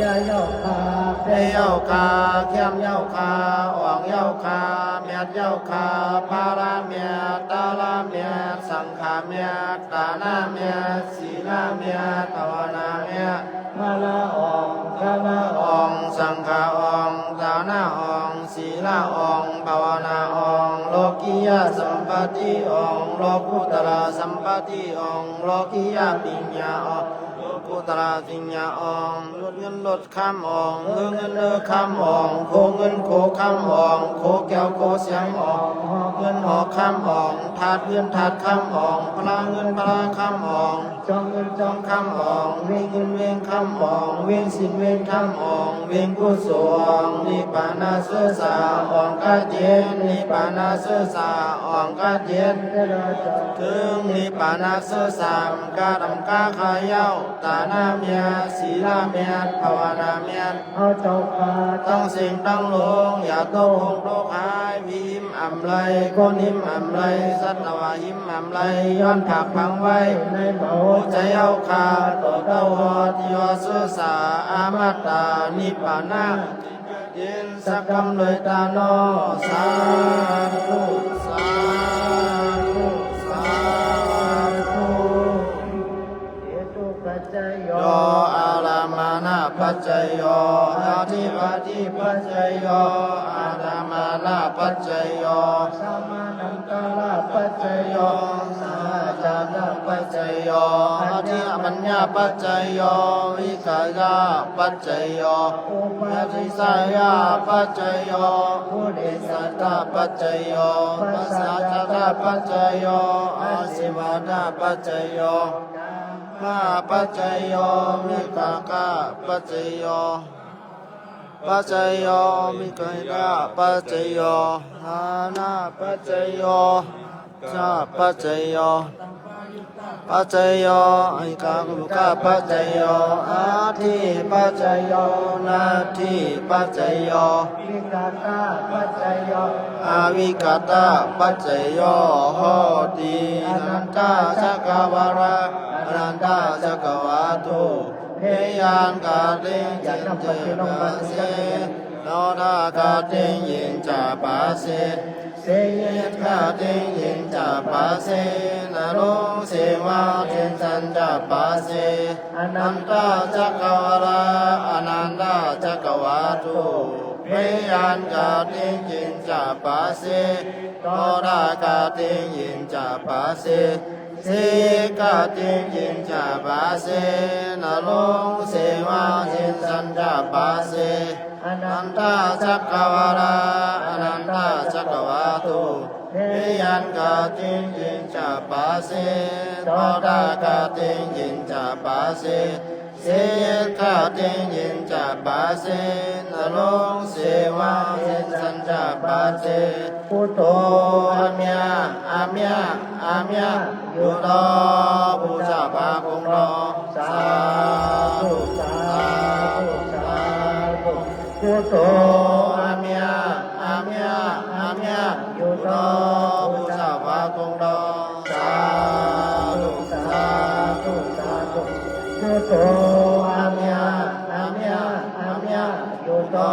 ยาเย้าข้า แป้เย้าข้า แก้มเย้าข้า อ่องเย้าข้า แมดเย้าข้า พระแมด ตาละแมด สังฆาแมด ตานาแมด ศีลาแมด ภาวนาแมด พระอ่อง ตานาอ่อง สังฆาอ่อง ตานาอ่อง ศีลาอ่อง ภาวนาอ่อง โลกิยะสัมปติอ่อง โลกุตระสัมปติอ่อง โลกิยะปิญญาอ่อง โลกุตระปิญญาอ่อง รถเงินรถคำอ่อง เฮือเงินเฮือคำอ่อง โคเงินโคคำอ่อง โคแก้วโคแสงอ่อง หอเงินหอคำอ่อง ถาดเงินถาดคำอ่อง พระเงินพระคำอ่อง จองเงินจองกำอ่อง เวียงเงินเวียงกำอ่อง เวียงศีลเวียงธรรมอ่อง เวียงกุศล นิพพานะสุสาอ่องกฐิน นิพพานะสุสาอ่องกฐิน เถิงนิพพานะสุสาม กระทำกาขะเย้า ตานะเมียด ศีละเมียด ภาวนาเมียด เฮาเจ้าข้า ตังสิ่งตังหลวง อย่าตกหงตกหาย ผีหิมอ่ำไร คนหิมอ่ำไร สัตว์ว่าหิมอ่ำไร ย้อนผากฝังไว้ ในหัวใจเฮาข้า ต่อเต้าฮอด ยอดสุสา อมตะ นิพพานะ เย็นสักกำเลยตาน้อ สาธุ สาธุ สาธุ เหตุปัจจโย อารัมมณปัจจโย อธิปติปัจจโย อารัมมณปัจจโย สมานันตระปัจจโย สหชาตปัจจโย อธิปัญญาปัจจโย วิขยาปัจจโย อุปาทิสยาปัจจโย ปุเรสัตตปัจจโย ปัสสะชาตปัจจโย อาสีวาตปัจจโย มาปัจจโย วิปากปัจจโย ปัจจโย วิกยาปัจจโย ฐานะปัจจโย ชาปัจจโย ปัจจโย อิกาลุกะปัจจโย อัตถิปัจจโย นัตถิปัจจโย วิกตะปัจจโย อวิกตะปัจจโย โหติ อนันตะจักกะวาลา อนันตะจักกะวาตุ เวยัญจาติง เยนจะปาเส โตตะคาติง เยนจะปาเส เสยยะคาติง เยนจะปาเส นรงเสวะ เทสัญจะปาเส อนันตะจักกะวาลา อนันตะจักกะวาตุ เวยัญจาติง เยนจะปาเส โตตะคาติง เยนจะปาเส เสยยะคาติง เยนจะปาเส นรงเสวะ เทสัญจะปาเส อนันตะจักกะวาลา อนันตะจักกะวาตุ เวยัญจาติง เยนจะปาเส โตตะคาติง เยนจะปาเส เสยยะคาติง เยนจะปาเส นรงเสวะ เทสัญจะปาเส พุทโธ อะเมียะ อะเมียะ อะเมียะ อยู่ต่อ ผู้เจ้าพระคงดอง สาธุ สาธุ สาธุ พุทโธ อะเมียะ อะเมียะ อะเมียะ อยู่ต่อ ผู้เจ้าพระคงดอง สาธุ สาธุ สาธุ พุทโธ อะเมียะ อะเมียะ อะเมียะ อยู่ต่อ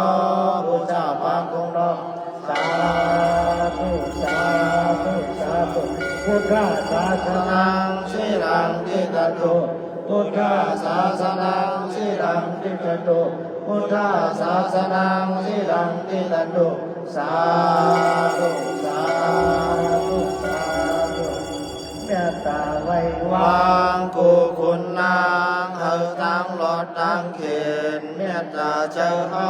ผู้เจ้าพระคงดอง สาธุ สาธุ สาธุ พุทธสาสนัง สีลัง ติฏฐันตุ พุทธสาสนัง สีลัง ติฏฐันตุ พุทธสาสนัง สีลัง ติฏฐันตุ สาธุ สาธุ สาธุ เมตตาไหว้วาง กู้คุณนาง หื้อตังหลอดตังเข็ญ เมตตาเจ้าเฮา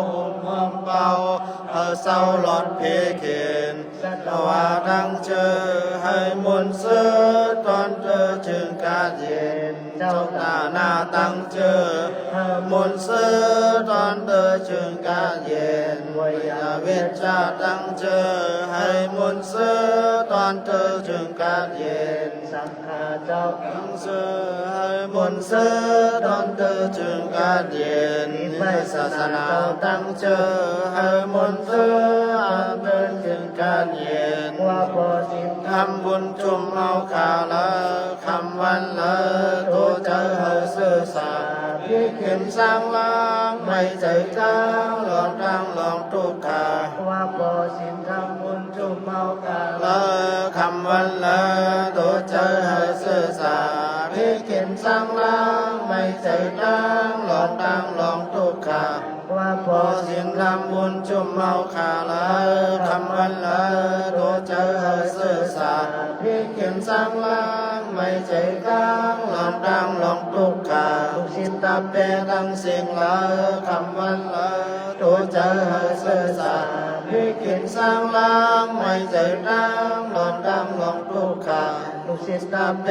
ห่มห้อมเปา หื้อเศร้าหลอดเพเข็ญ สัตวาตังเจ้อ หื้อม่วนซื่อ ตอนเต้อเจิงก้าเย็น เจ้าต๋าหน้าตังเจ้อ หื้อม่วนซื่อ ตอนเต้อเจิงก้าเย็น วยาเวชชาตังเจ้อ หื้อม่วนซื่อ ตอนเต้อเจิงก้าเย็น สังฆาเจ้าตังเจ้อ หื้อม่วนซื่อ ตอนเต้อเจิงก้าเย็น วิปัสสนาเจ้าตังเจ้อ หื้อม่วนซื่อ ตอนเต้อเจิงก้าเย็น ว่าผ่อศีลทำบุญจุ่มเฮาข้าเลิก ค่ำวันเลิก ตั๋วเจ้าหื้อซื่อสัตย์ ผิดเข็ญสร้างล้าง ไม่ใจ้จ๊าง หลอนตางหลอนตุ๊กข์ข้า ว่าผ่อศีลทำบุญจุ่มเฮาข้าเลิก ค่ำวันเลิก ตั๋วเจ้าหื้อซื่อสัตย์ ผิดเข็ญสร้างล้าง ไม่ใจ้จ๊าง หลอนตางหลอนตุ๊กข์ข้า ว่าผ่อศีลทำบุญจุ่มเฮาข้าเลิก ค่ำวันเลิก ตั๋วเจ้าหื้อซื่อสัตย์ ผิดเข็ญสร้างล้าง ไม่ใจ้จ๊าง หลอนตางหลอนตุ๊กข์ข้า ลูกศิษย์ตาแป๋ตังสิ้นเลิก ค่ำวันเลิก ตั๋วเจ้าหื้อซื่อสัตย์ ผิดเข็ญสร้างล้าง ไม่ใจ้จ๊าง หลอนตางหลอนตุ๊กข์ข้า ၸိတ်ႉတပဵတ်ႈတင်းသဵင်ႈလႄႈ ၶမ်ဝၼ်းလႄႈ တူဝ်ၸႂ်ႁႂ်ႈသိူဝ်းသႃႇ ၽေးၶဵၼ်သၢင်းလၢင်း မႆႈၸႂ်တၢင်း လွင်ႈတၢင်းလွင်ႈတုၵ်ႉၶ ၸိတ်ႉတပဵတ်ႈတင်းသဵင်ႈလႄႈ ၶမ်ဝၼ်းလႄႈ တူဝ်ၸႂ်ႁႂ်ႈသိူဝ်းသႃႇ ၽေးၶဵၼ်သၢင်းလၢင်း မႆႈၸႂ်တၢင်း လွင်ႈတၢင်းလွင်ႈတုၵ်ႉၶ သတ်ႉတဝႃႇၼႂ်းလူၵ်ႈၵမ်ႇၽႃႇတင်းသဵင်ႈလႄႈ ၶမ်ဝၼ်းလႄႈ တူဝ်ၸႂ်ႁႂ်ႈသိူဝ်းသႃႇ ၽေးၶဵၼ်သၢင်းလၢင်း မႆႈၸႂ်တၢင်း လွင်ႈတၢင်းလွင်ႈတုၵ်ႉၶ သတ်ႉတဝႃႇၼႂ်းလူၵ်ႈၵမ်ႇၽႃႇတင်းသဵင်ႈလႄႈ ၶမ်ဝၼ်းလႄႈ တူဝ်ၸႂ်ႁႂ်ႈသိူဝ်းသႃႇ ၽေးၶဵၼ်သၢင်းလၢင်း မႆႈၸႂ်တၢင်း လွင်ႈတၢင်းလွင်ႈတုၵ်ႉၶ သတ်ႉတဝႃႇၼႂ်းလူၵ်ႈၵမ်ႇၽႃႇတင်းသဵင်ႈလႄႈ ၶမ်ဝၼ်းလႄႈ တူဝ်ၸႂ်ႁႂ်ႈသိူဝ်းသႃႇ ၽေးၶဵၼ်သၢင်းလၢင်း မႆႈၸႂ်တၢင်း လွင်ႈတၢင်းလွင်ႈတုၵ်ႉၶ ပိူၼ်ႈသူင်ႇယိုၼ်းမႃး မဵတ်ႉတႃႇတြႃး ႁဝ်းႁႃးၵတ်းယဵၼ် ပိူၼ်ႈသူင်ႇယိုၼ်းမႃး မဵတ်ႉတႃႇတြႃး ႁဝ်းႁႃးၵတ်းယဵၼ် ပိူၼ်ႈသူင်ႇယိုၼ်းမႃး မဵတ်ႉတႃႇတြႃး ႁဝ်းႁႃးၵတ်းယဵၼ် သႃႇထု သႃႇထု သႃႇထု။ ဢိူဝ်ႈ ယွၼ်းၸူးတူဝ်ၼီႈငၢမ်း မိူဝ်ႈၼႆႉ ဝၼ်းၼႆႉ ပဵၼ်ဝၼ်းယႂ်ႇ ဝၼ်းလူင် ဝၼ်းလူင် ဝၼ်းႁၢင်ႈ ပဵၼ်ဝၼ်းသတၢင်ႇမိုဝ်းမျၢတ်ႈ ပီသႃႇသၼႃႇၶမ်း ၵေႃးတမၶမ်း ၽြႃးပဵၼ်ၸဝ်ႈႁဝ်း သဵင်ႈဢႃႇယုသွင်ႁဵင်ႁႃႈပၢၵ်ႇ ပၢႆႁူၵ်းသိပ်းပႅတ်ႇဝႃႇ ႁူၵ်းသိပ်းၵဝ်ႈဝႃႇ ဢွၵ်ႇဝႃႇ ၶဝ်ႈမႃးၼႂ်းႁွင်ႈတွင်ႉ လိူၼ်ႁူၵ်း ဢိူဝ်ႈ ဝႆႉလွင်ႈၼႆႉ သၢမ်ဝၼ်းသီႇဝၼ်း တၵ်းၸီႉၶၼ်ႇၼႆႉ မိူဝ်ႈၼႆႉ ပဵၼ်ဝၼ်းၽယႃးဝၼ်းလူင် ၼဝီး ၶုၺ်းဝႃႈၼႆၼေႃႈ ၽႃႇသႃႇပႃႇလိၼႆႉ ၼဝီး ၼဝီးသင်ၶၢတ်ႈ ပီၵဝ်ႇလွင်ႈၵႂႃႇယဝ်ႉ ပီမႂ်ႇၵႅဝ်ႈၽယႃးဝၼ်းမႃး ဢိူဝ်ႈ မိူဝ်ႈၼႆႉပဵၼ်ဝၼ်းၽယႃးဝၼ်းလူင် ပဵၼ်ဝၼ်းၽယႃးဝၼ်း ပီၼိုင်ႈမႃးၶွပ်ႈၵႆႈပီၼိုင်ႈၼႆၵေႃႈ ပဵၼ်ဝၼ်းဢၼ်ထၢတ်ႈဢၼ်မျၢတ်ႈ ဢိူဝ်ႈ ဢႃႇယုသင်ၶႃရတြႃးႁဝ်းၼႆႉၵေႃႈ လွင်ႈၵႂႃႇ လွင်ႈၵႂႃႇသဵင်ႈၵႂႃႇထႅင်ႈပီၼိုင်ႈ ၵႄႇထႅင်ႈပီၼိုင်ႈ ထဝ်ႈၵႂႃႇထႅင်ႈပီၼိုင်ႈ ဢိူဝ်ႈ လႆႈၵိၼ်ၶဝ်ႈမုၼ်းပီမႂ်ႇၼႆၵေႃႈ ၵႄႇမႃးထဝ်ႈမႃး ၽႂ်မၼ်း ဢိူဝ်ႈ ၵႄႇမႃးထႅင်ႈပီၼိုင်ႈ ႁဝ်းၸဝ်ႈပေႃႈၵူႈဝၼ်းၸုမ်ႉၼႆၵေႃႈ တေၶဝ်ႈမႃးၼႂ်းၼႆႉ ႁူၵ်းသိပ်းသီႇပီ လႆႈမႃးဝၼ်းၼိုင်ႈမႃးၼႆႉ ၶဝ်ႈႁူၵ်းသိပ်းသီႇပီ ၶဝ်ႈမႃးဝၼ်းၼိုင်ႈ ၸၼၼ်ႉ ဢႃႇယုသင်ၶႃရတြႃး တင်းသဵင်ႈၼႆႉ မၼ်း မၼ်းၵိုမ်း မၼ်းလႅၵ်ႈလၢႆႈ ၶႂ်ႈပိူင်ႈၵၼ်တိၵ်းတိၵ်း ၸႂ်ႁဝ်းတႄႉ မၼ်းလႅၵ်ႈလၢႆႈ ၸႂ်ႁဝ်းတႄႉ ဢိူဝ်ႈ ၸႂ်ၵတ်းၸႂ်ယဵၼ် ပေႃးမီးသိၼ် မီးထမ်း မီးတြႃး မီးၸႂ်မဵတ်ႉတႃႇ ၵရုၼႃႇ မုတိတႃႇ ဢုပဵၵ်ႉၶႃႇၼႆႉ ၸိတ်ႉၸႂ်ႁဝ်းတႄႉ မၼ်းလႅၵ်ႈလၢႆႈ ၸိတ်ႉၸႂ်ႁဝ်း မၼ်းၵိုမ်း ယူႇၸွမ်းသိၼ် ၸွမ်းထမ်း တြႃး မၼ်းၵိုမ်း ယူႇၸွမ်းတႃႇၼ သီႇလ ၽႃႇဝၼႃႇ ၸႂ်ႁဝ်းၵတ်းယဵၼ် တူဝ်ၵေႃႈၵတ်းယဵၼ် ၸႂ်ၵေႃႈၵတ်းယဵၼ် လွတ်ႈပူၼ်ႉသေ ၽေးၶဵၼ် တုၵ်ႉၶ ၵူၼ်းဢမ်ႇႁူႉ ဢဝ်တုၵ်ႉၶသင်ႇသရႃႇယိုၼ်းယၢဝ်း၊ ပေႃးမီးၺၢၼ်ႇႁူႉ ၵူၼ်းမီးၺၢၼ်ႇႁူႉ ဢဝ်တုၵ်ႉၶသင်ႇသရႃႇၶၢတ်ႇၶၢဝ်းဢႃႈ။ တုၵ်ႉၶသင်ႇသရႃႇၼႆႉ မၼ်းၶၢတ်ႇၶၢဝ်းၵႂႃႇၼႆႉ ဢိူဝ်ႈ လွင်ႈၵိူတ်ႇ လွင်ႈထဝ်ႈ လွင်ႈၸဵပ်း လွင်ႈပဵၼ် လွင်ႈ လွင်ႈတၢႆၼႆႉ ပိူၼ်ႈတေလႆႈတၢႆထိုင်မိုၼ်ႇၸၢတ်ႈ သႅၼ်ၸၢတ်ႈၼႆႉ ႁဝ်းထိုင်သေႃးတႃႇပၼ်ႇၼႆႉ မၵ်ႉတႃႇတြႃးၼႆႉ ႁဝ်းတေလႆႈၵိူတ်ႇတၢႆထိုင်ၸဵတ်းၸၢတ်ႈၵူၺ်းဢႃႈ။ ၵိူတ်ႇတၢႆထိုင်ၸဵတ်းၸၢတ်ႈ ႁဝ်းမႃးၵိူတ်ႇထႅင်ႈ ႁဝ်းတေမိူဝ်းမိူင်းၼိပ်ႉပၢၼ်ႇ မိူဝ်းတီႈၼိပ်ႉပၢၼ်ႇ တီႈၵတ်းတီႈယဵၼ် တီႈၽြႃးပဵၼ်ၸဝ်ႈၵေႃႈ ၸဝ်ႈမိူဝ်း ဢဝ်ၵတ်းဢဝ်ယဵၼ် ဢဝ်ၼိပ်ႉပၢၼ်ႇ ၵူႈဝၼ်း ၵူႈဝၼ်းၼႆႉၵေႃႈ ၵေႃႈလႆႈပဵၼ်ၶၼိၵၼိပ်ႉပၢၼ်ႇ။ ၶၼိၵမရၼၵေႃႈ လူဝ်ႇႁၼ် ၶၼိၵမရၼ မရၼ ၼိုင်ႈၵႅပ်ႉၼိုင်ႈၵမ်း ႁဝ်းထွႆႈၸႂ်ၶဝ်ႈၼႆႉပဵၼ် ထွႆႈၸႂ်ဢွၵ်ႇၼႆႉလူႉ ထွႆႈၸႂ်ၶဝ်ႈၼႆႉပဵၼ် ထွႆႈၸႂ်ဢွၵ်ႇၼႆႉလူႉ ဢၼ်ၼႆႉပဵၼ်ၶၼိၵမရၼ။ ႁဝ်းၼၼ်ႉ ၵမ်းၼိုင်ႈ ၵမ်းၼိုင်ႈ ၵမ်းသိုပ်ႇ ၵမ်းၼိုင်ႈယဝ်ႉၵမ်းၼိုင်ႈ ၵမ်းၼိုင်ႈယဝ်ႉၵမ်းၼိုင်ႈ ၵေႃႈဢမ်ႇမိူၼ်ၵၼ်။ ဢၼ်ၼႆႉၵေႃႈ ပဵၼ်ဢၼိၵ်ႉၸသင်ႇၶႃႇရသဵင်ႈသဵင်ႈ။ တႃႁဝ်းၵေႃႈ ပဵၼ်ဢၼိၵ်ႉၸသင်ႇၶႃႇရ၊ ႁူႁဝ်းၵေႃႈ ပဵၼ်ဢၼိၵ်ႉၸသင်ႇၶႃႇရ၊ ၶူႈလင်ႁဝ်း လိၼ်ႉ သုပ်း တူဝ် ႁူဝ်ၸႂ်ႁဝ်း တင်းသဵင်ႈၵေႃႈ ပဵၼ်ဢၼိၵ်ႉၸသင်ႇၶႃႇရတင်းသဵင်ႈ။ ဢၼ်လႂ်ၵေႃႈ မၼ်းၵိုမ်း ယႃႇပေထဝ်ႈလႄႈ ၵေႃႈထဝ်ႈၵႂႃႇတိၵ်းတိၵ်း၊ ယႃႇပေၸဵပ်းလႄႈ ယႃႇပေၶႆႈ ယႃႇပေၼၢဝ်ၼႆၵေႃႈ ၶႆႈၼၢဝ်ၵႂႃႇတိၵ်းတိၵ်း။ မိူၼ်ဝႃႈ ပေႃးဝႃႈ ၸုမ်းဝႃႈ ပေႃးဢမ်ႇၸၢင်ႈမႃးဝႆႈၽြႃးၼႆႉ လူမ်းၼၢဝ်ဝတ်းၶိုၼ်ႈ မိူဝ်ႈဝႃးၼႆႉ မိူဝ်ႈၼႆႉ မေႃယႃမႃးထူဝ်းယႃပၼ် သွင်ၶဵမ် ၸင်ႇလုၵ်ႉမႃးလႆႈ မႃးယၢတ်ႇၼမ်ႉ ဝၼ်းၽယႃးဝၼ်း မိူဝ်ႈၼႆႉ ၶၢဝ်းမႃးတဵမ်ၸဝ်ႉ ၸင်ႇလုၵ်ႉ ၸင်ႇမႃး သင်ႇၶႃႇရတြႃး မၼ်းၸႂ်ႈၶွင်ႁဝ်း။ ပီႈသူႇပီႈမၼ်းၵေႃႈ မႃးၸၢမ်း ၽီၵေႃႈၶႂ်ႈပၢင်း ၵူၼ်းၵေႃႈၶႂ်ႈပၢင်း ပီႈ ပီႈမႂ်ႇဢလူဝ်ႇ ဢိူဝ်ႈ ၸႂ်ႁိမ်ၵၼ်ၼႃႇ ၽီၵေႃႈႁိမ်ၵၼ် ၵူၼ်းၵေႃႈႁိမ်ၵၼ် ဢိူဝ်ႈ ႁဝ်းၵေႃႈႁၢႆလီ ဢိူဝ်ႈ လိူတ်ႈလူမ်းၵေႃႈလီမႃးၼႆ ၸင်ႇမႃးယၢတ်ႇၼမ်ႉပၼ်ပွၼ်း ပၼ်မင်ႇၵလႃႇလီ မင်ႇၵလႃႇမျၢတ်ႈ ပၼ်ႁႂ်ႈႁဵတ်းႁႂ်ႈထုင်း။ ပေႃးဝႃႈမီးဢဵၼ်မီးႁႅင်းၼႆတႄႉ လုၵ်ႉလႆႈ ပႆၵႂႃႇလုၵ်ႉၵႂႃႇတိၵ်းတိၵ်းဢႃႈ။ ပေႃးဝႃႈၽူႈၸုမ်ႉတႄႉ မၼ်းၶၢၼ်ႉၵၼ် ပေႃး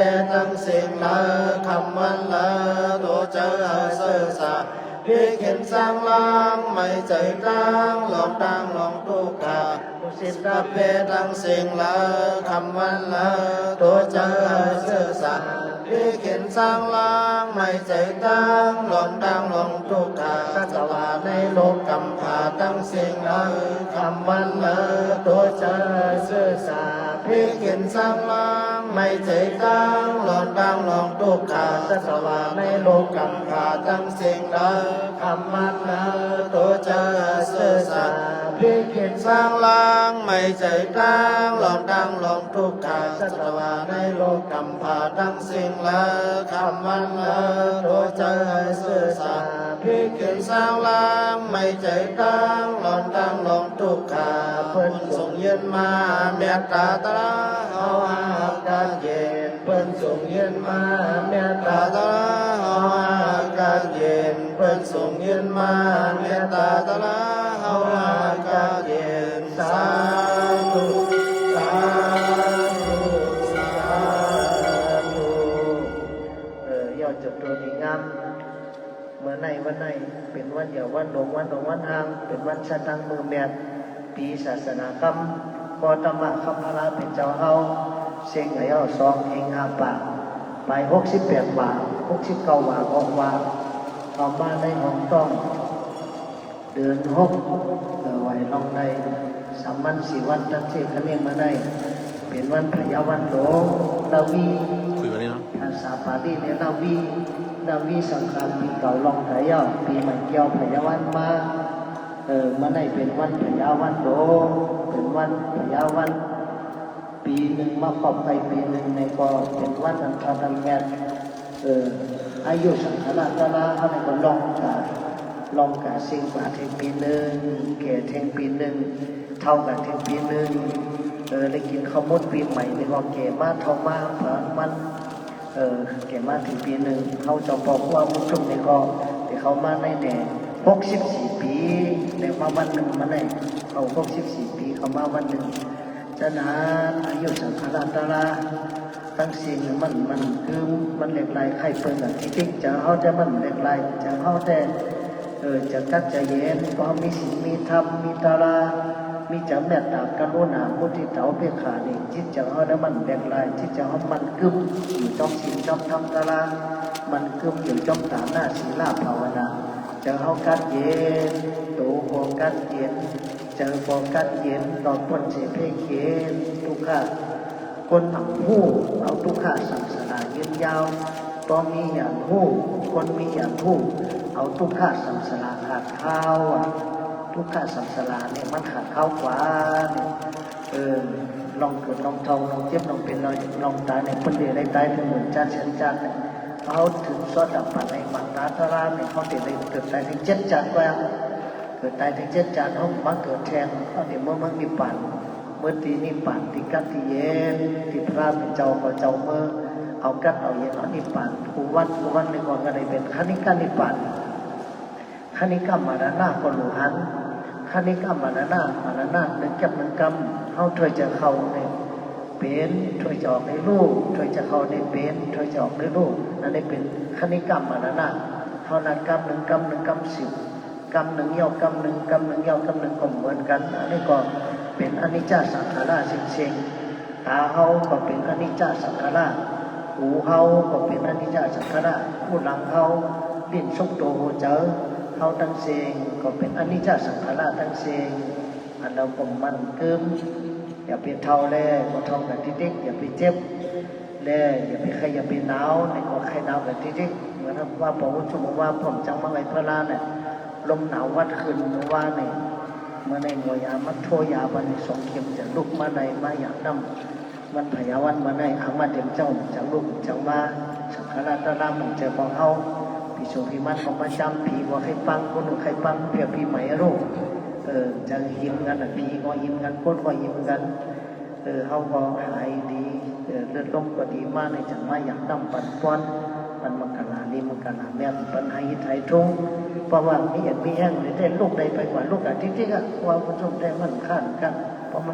မၼ်း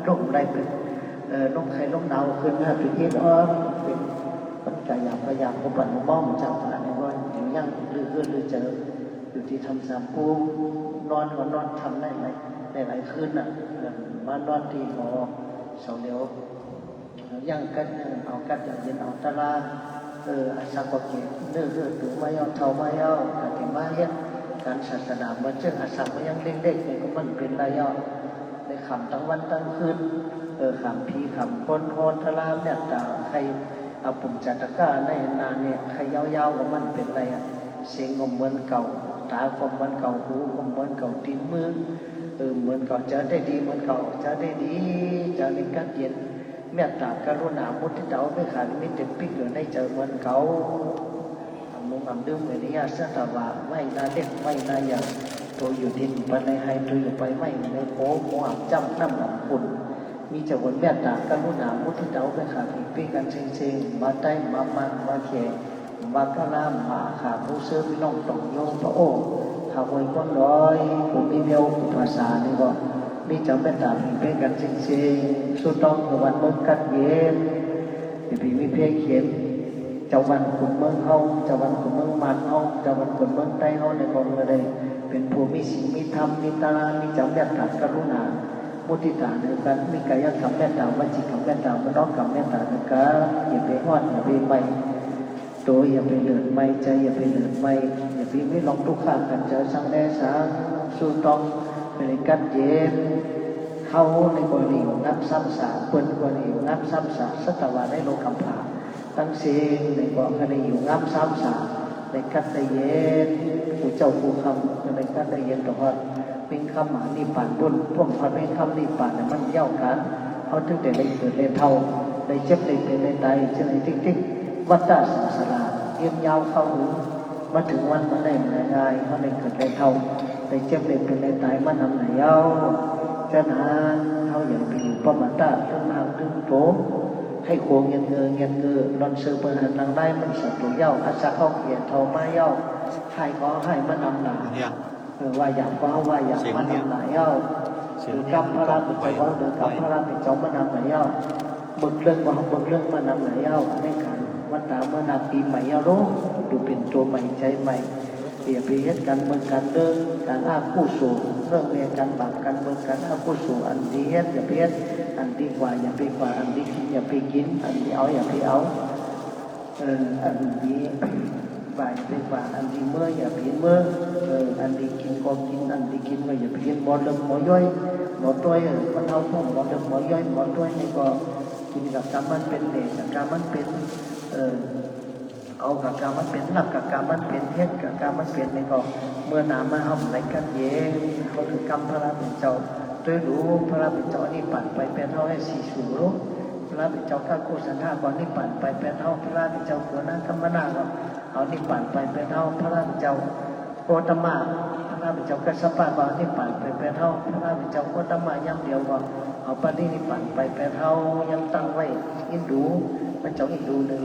လုၵ်ႉလႆႈပႆ เอ่อ ลมไข้ลมหนาวขึ้นมาเป๋นอิดอ่อน เป๋น มันก็อยาก ก็อยาก ก็ปั่นเมาจ๋า อันนี้ก็อยู่ยั้งลือเฮือดลือเจิ่ อยู่ตี้ถ้ำสามกู้ นอนก็นอนถ้ำได้หลาย ได้หลายคืนน่ะ เออ มานอนตี้หอเสาเหลียว ยั้งกั๊ด ยั้งเอากั๊ด ยั้งเย็นเอาตะลา เออ อาสักก็เกตเนื้อเฮือดตั๋วมาเย้า เฒ่ามาเย้า ก็ได้มาเฮ็ดก๋านศาสนา เมื่อเจิ่งอาสักมันยังเล็กๆ นี่ก็มันเป๋นลายเย้า ได้ขำตึงวันตึงคืน เออ ขำผีขำคน โหตะลาเมตต๋า ใค่เอาปุญจาตะกะในหน้าเนี่ย ใค่ยาวๆ ก็มันเป๋นลายอะ เสียงก็เหมือนเก่า ต๋าก็เหมือนเก่า หูก็เหมือนเก่า ตี๋นมือ เออ เหมือนเก่า เจิ่ได้ดีเหมือนเก่า เจิ่ได้ดี เจิ่ได้กั๊ดเย็น เมตต๋ากรุณามุทิตาอุเบกขานี่มีเต็มปิ๊กอยู่ในเจิ่เหมือนเก่า อ่ำลงอ่ำลืม เวริยะสัตวะ ไว้หน้าเล็ก ไว้หน้าใหญ่ ตั๋วอยู่ดิน ไปในไฮ ตั๋วอยู่ใบไม้ ในโขง หัวอ่ำจ้ำ น้ำอ่ำขุ่น มีเจิ่บนเมตต๋ากรุณามุทิตาอุเบกขา ผิงเป๊ะกั๋นเซ็งๆ บ่าใต้ บ่าม่าน บ่าแข บ่ากะลา บ่าอาข่า หมู่เซิ่น ปี้น้อง ต่อง โยม ปะโอ้ ข้าห้วย คนดอย ผู้มีเมียว ผู้ภาษานี่ก็ มีเจิ่เมตต๋าผิงเป๊ะกั๋นเซ็งๆ สู้ต้องหื้อบ้านเมืองกั๊ดเย็น อย่าไปมีเผียดเข็ญ เจ้าบ้านขุนเมืองเฮา เจ้าบ้านขุนเมืองม่านเฮา เจ้าบ้านขุนเมืองใต้เฮานี่ก็ เมื่อได้เป๋นผู้มีศีล มีธรรม มีตะลา มีเจิ่เมตต๋ากรุณามุทิตาหื้อกั๋น มีก๋ายกรรมเมตต๋า วจีกรรมเมตต๋า มโนกรรมเมตต๋าหื้อกั๋น อย่าไปฮ้อน อย่าไปไหม้ ตั๋วอย่าไปเลิดไหม้ ใจ๋อย่าไปเลิดไหม้ อย่าไปมีรองตุ๊กขะกั๋น เจิ่สังแลสัง สู้ต้องหื้อได้กั๊ดเย็น เฮานี่ก็ได้อยู่งามซ้ำสา เปิ้นก็ได้อยู่งามซ้ำสา สัตวะในโลกัมพา ตึงสิ้นนี่ก็ได้อยู่งามซ้ำสา ได้กั๊ดได้เย็น กู้เจ้ากู้ค่ำก็ได้กั๊ดได้เย็น ตลอดเวรค่ำมหานิพพานปู๊น พวกพอดเวรค่ำนิพพานเนี่ยมันยาวก๋าน เฮาเถิงได้เกิดได้เฒ่า ได้เจ็บได้เป๋นได้ต๋าย เจิ่งได้ติ๊กๆ วัฏฏะสังสาระ ยืนยาวเข้าหึง มาเถิงวันบ่าได้ง่ายๆ เฮาได้เกิดได้เฒ่า ได้เจ็บได้เป๋นได้ต๋ายมานำหลายเย้า เจ้าหน้า เฮาอย่าไปอยู่ประมาท ตึงหากตึงโต ใค่โขงเงียนเงอ เงียนเงอ หล่อนเซิ่อเปิงหันหลังได้ มันสัตว์ตั๋วเย้า อาสักเฮาเกียรติเฒ่ามาเย้า ฮ้ายก็ฮ้ายมานำหนา เออ ว่าหยาบก็ว่าหยาบมานำหนาเย้า เสียงมันเนี่ย เออ กำพระเป๋นเจ้า เสียงมันเนี่ย เออกำพระเป๋นเจ้ามานำหนาเย้า เบิ่งเรื่องว่าเบิ่งเรื่องมานำหนาเย้า ในก๋านวันต๋าเมื่อหน้าปี๋ใหม่เย้าลูก ดูเป๋นตั๋วใหม่ใจ๋ใหม่ อย่าไปเฮ็ดก๋านเมืองก๋านเรื่อง ก๋านอกุศล เรื่องเวียนก๋านบาป ก๋านเมืองก๋านอกุศล อันดีเฮ็ดอย่าไปเฮ็ด อันดีกว่าอย่าไปกว่า อันดีกิ๋นอย่าไปกิ๋น อันดีเอาอย่าไปเอา เออ อันดีบ่าอย่าไปบ่า อันดีเมืออย่าไปเมือ เออ อันดีกิ๋นก็กิ๋น อันดีกิ๋นก็อย่าไปกิ๋น หมอเดิมหมอย้อย หมอต้วย เออ คนเฮาพวกหมอเดิมหมอย้อย หมอต้วยนี่ก็กิ๋นกับกำมันเป๋น แด่กับกำมันเป๋น เออ เอากับกำมันเป๋น หลับกับกำมันเป๋น เฮ็ดกับกำมันเป๋น นี่ก็เมื่อหน้ามาเฮาบ่ได้กั๊ดเย็น เฮาถือกำพระเป๋นเจ้า ตวยหลูพระเป๋นเจ้านิพพานไปแปดเฮา แห่งสีสูง พระเป๋นเจ้ากักกุสันทะก็นิพพานไปแปดเฮา พระเป๋นเจ้ากัณหกัมมะนะก็เอานิพพานไปแปดเฮา พระเป๋นเจ้าโคตมะ พระเป๋นเจ้ากัสสปะก็นิพพานไปแปดเฮา พระเป๋นเจ้าโคตมะยามเดียวก็เอาปรินิพพานไปแปดเฮา ยังตั้งไว้ อินดู พระเจ้าอินดูเนอ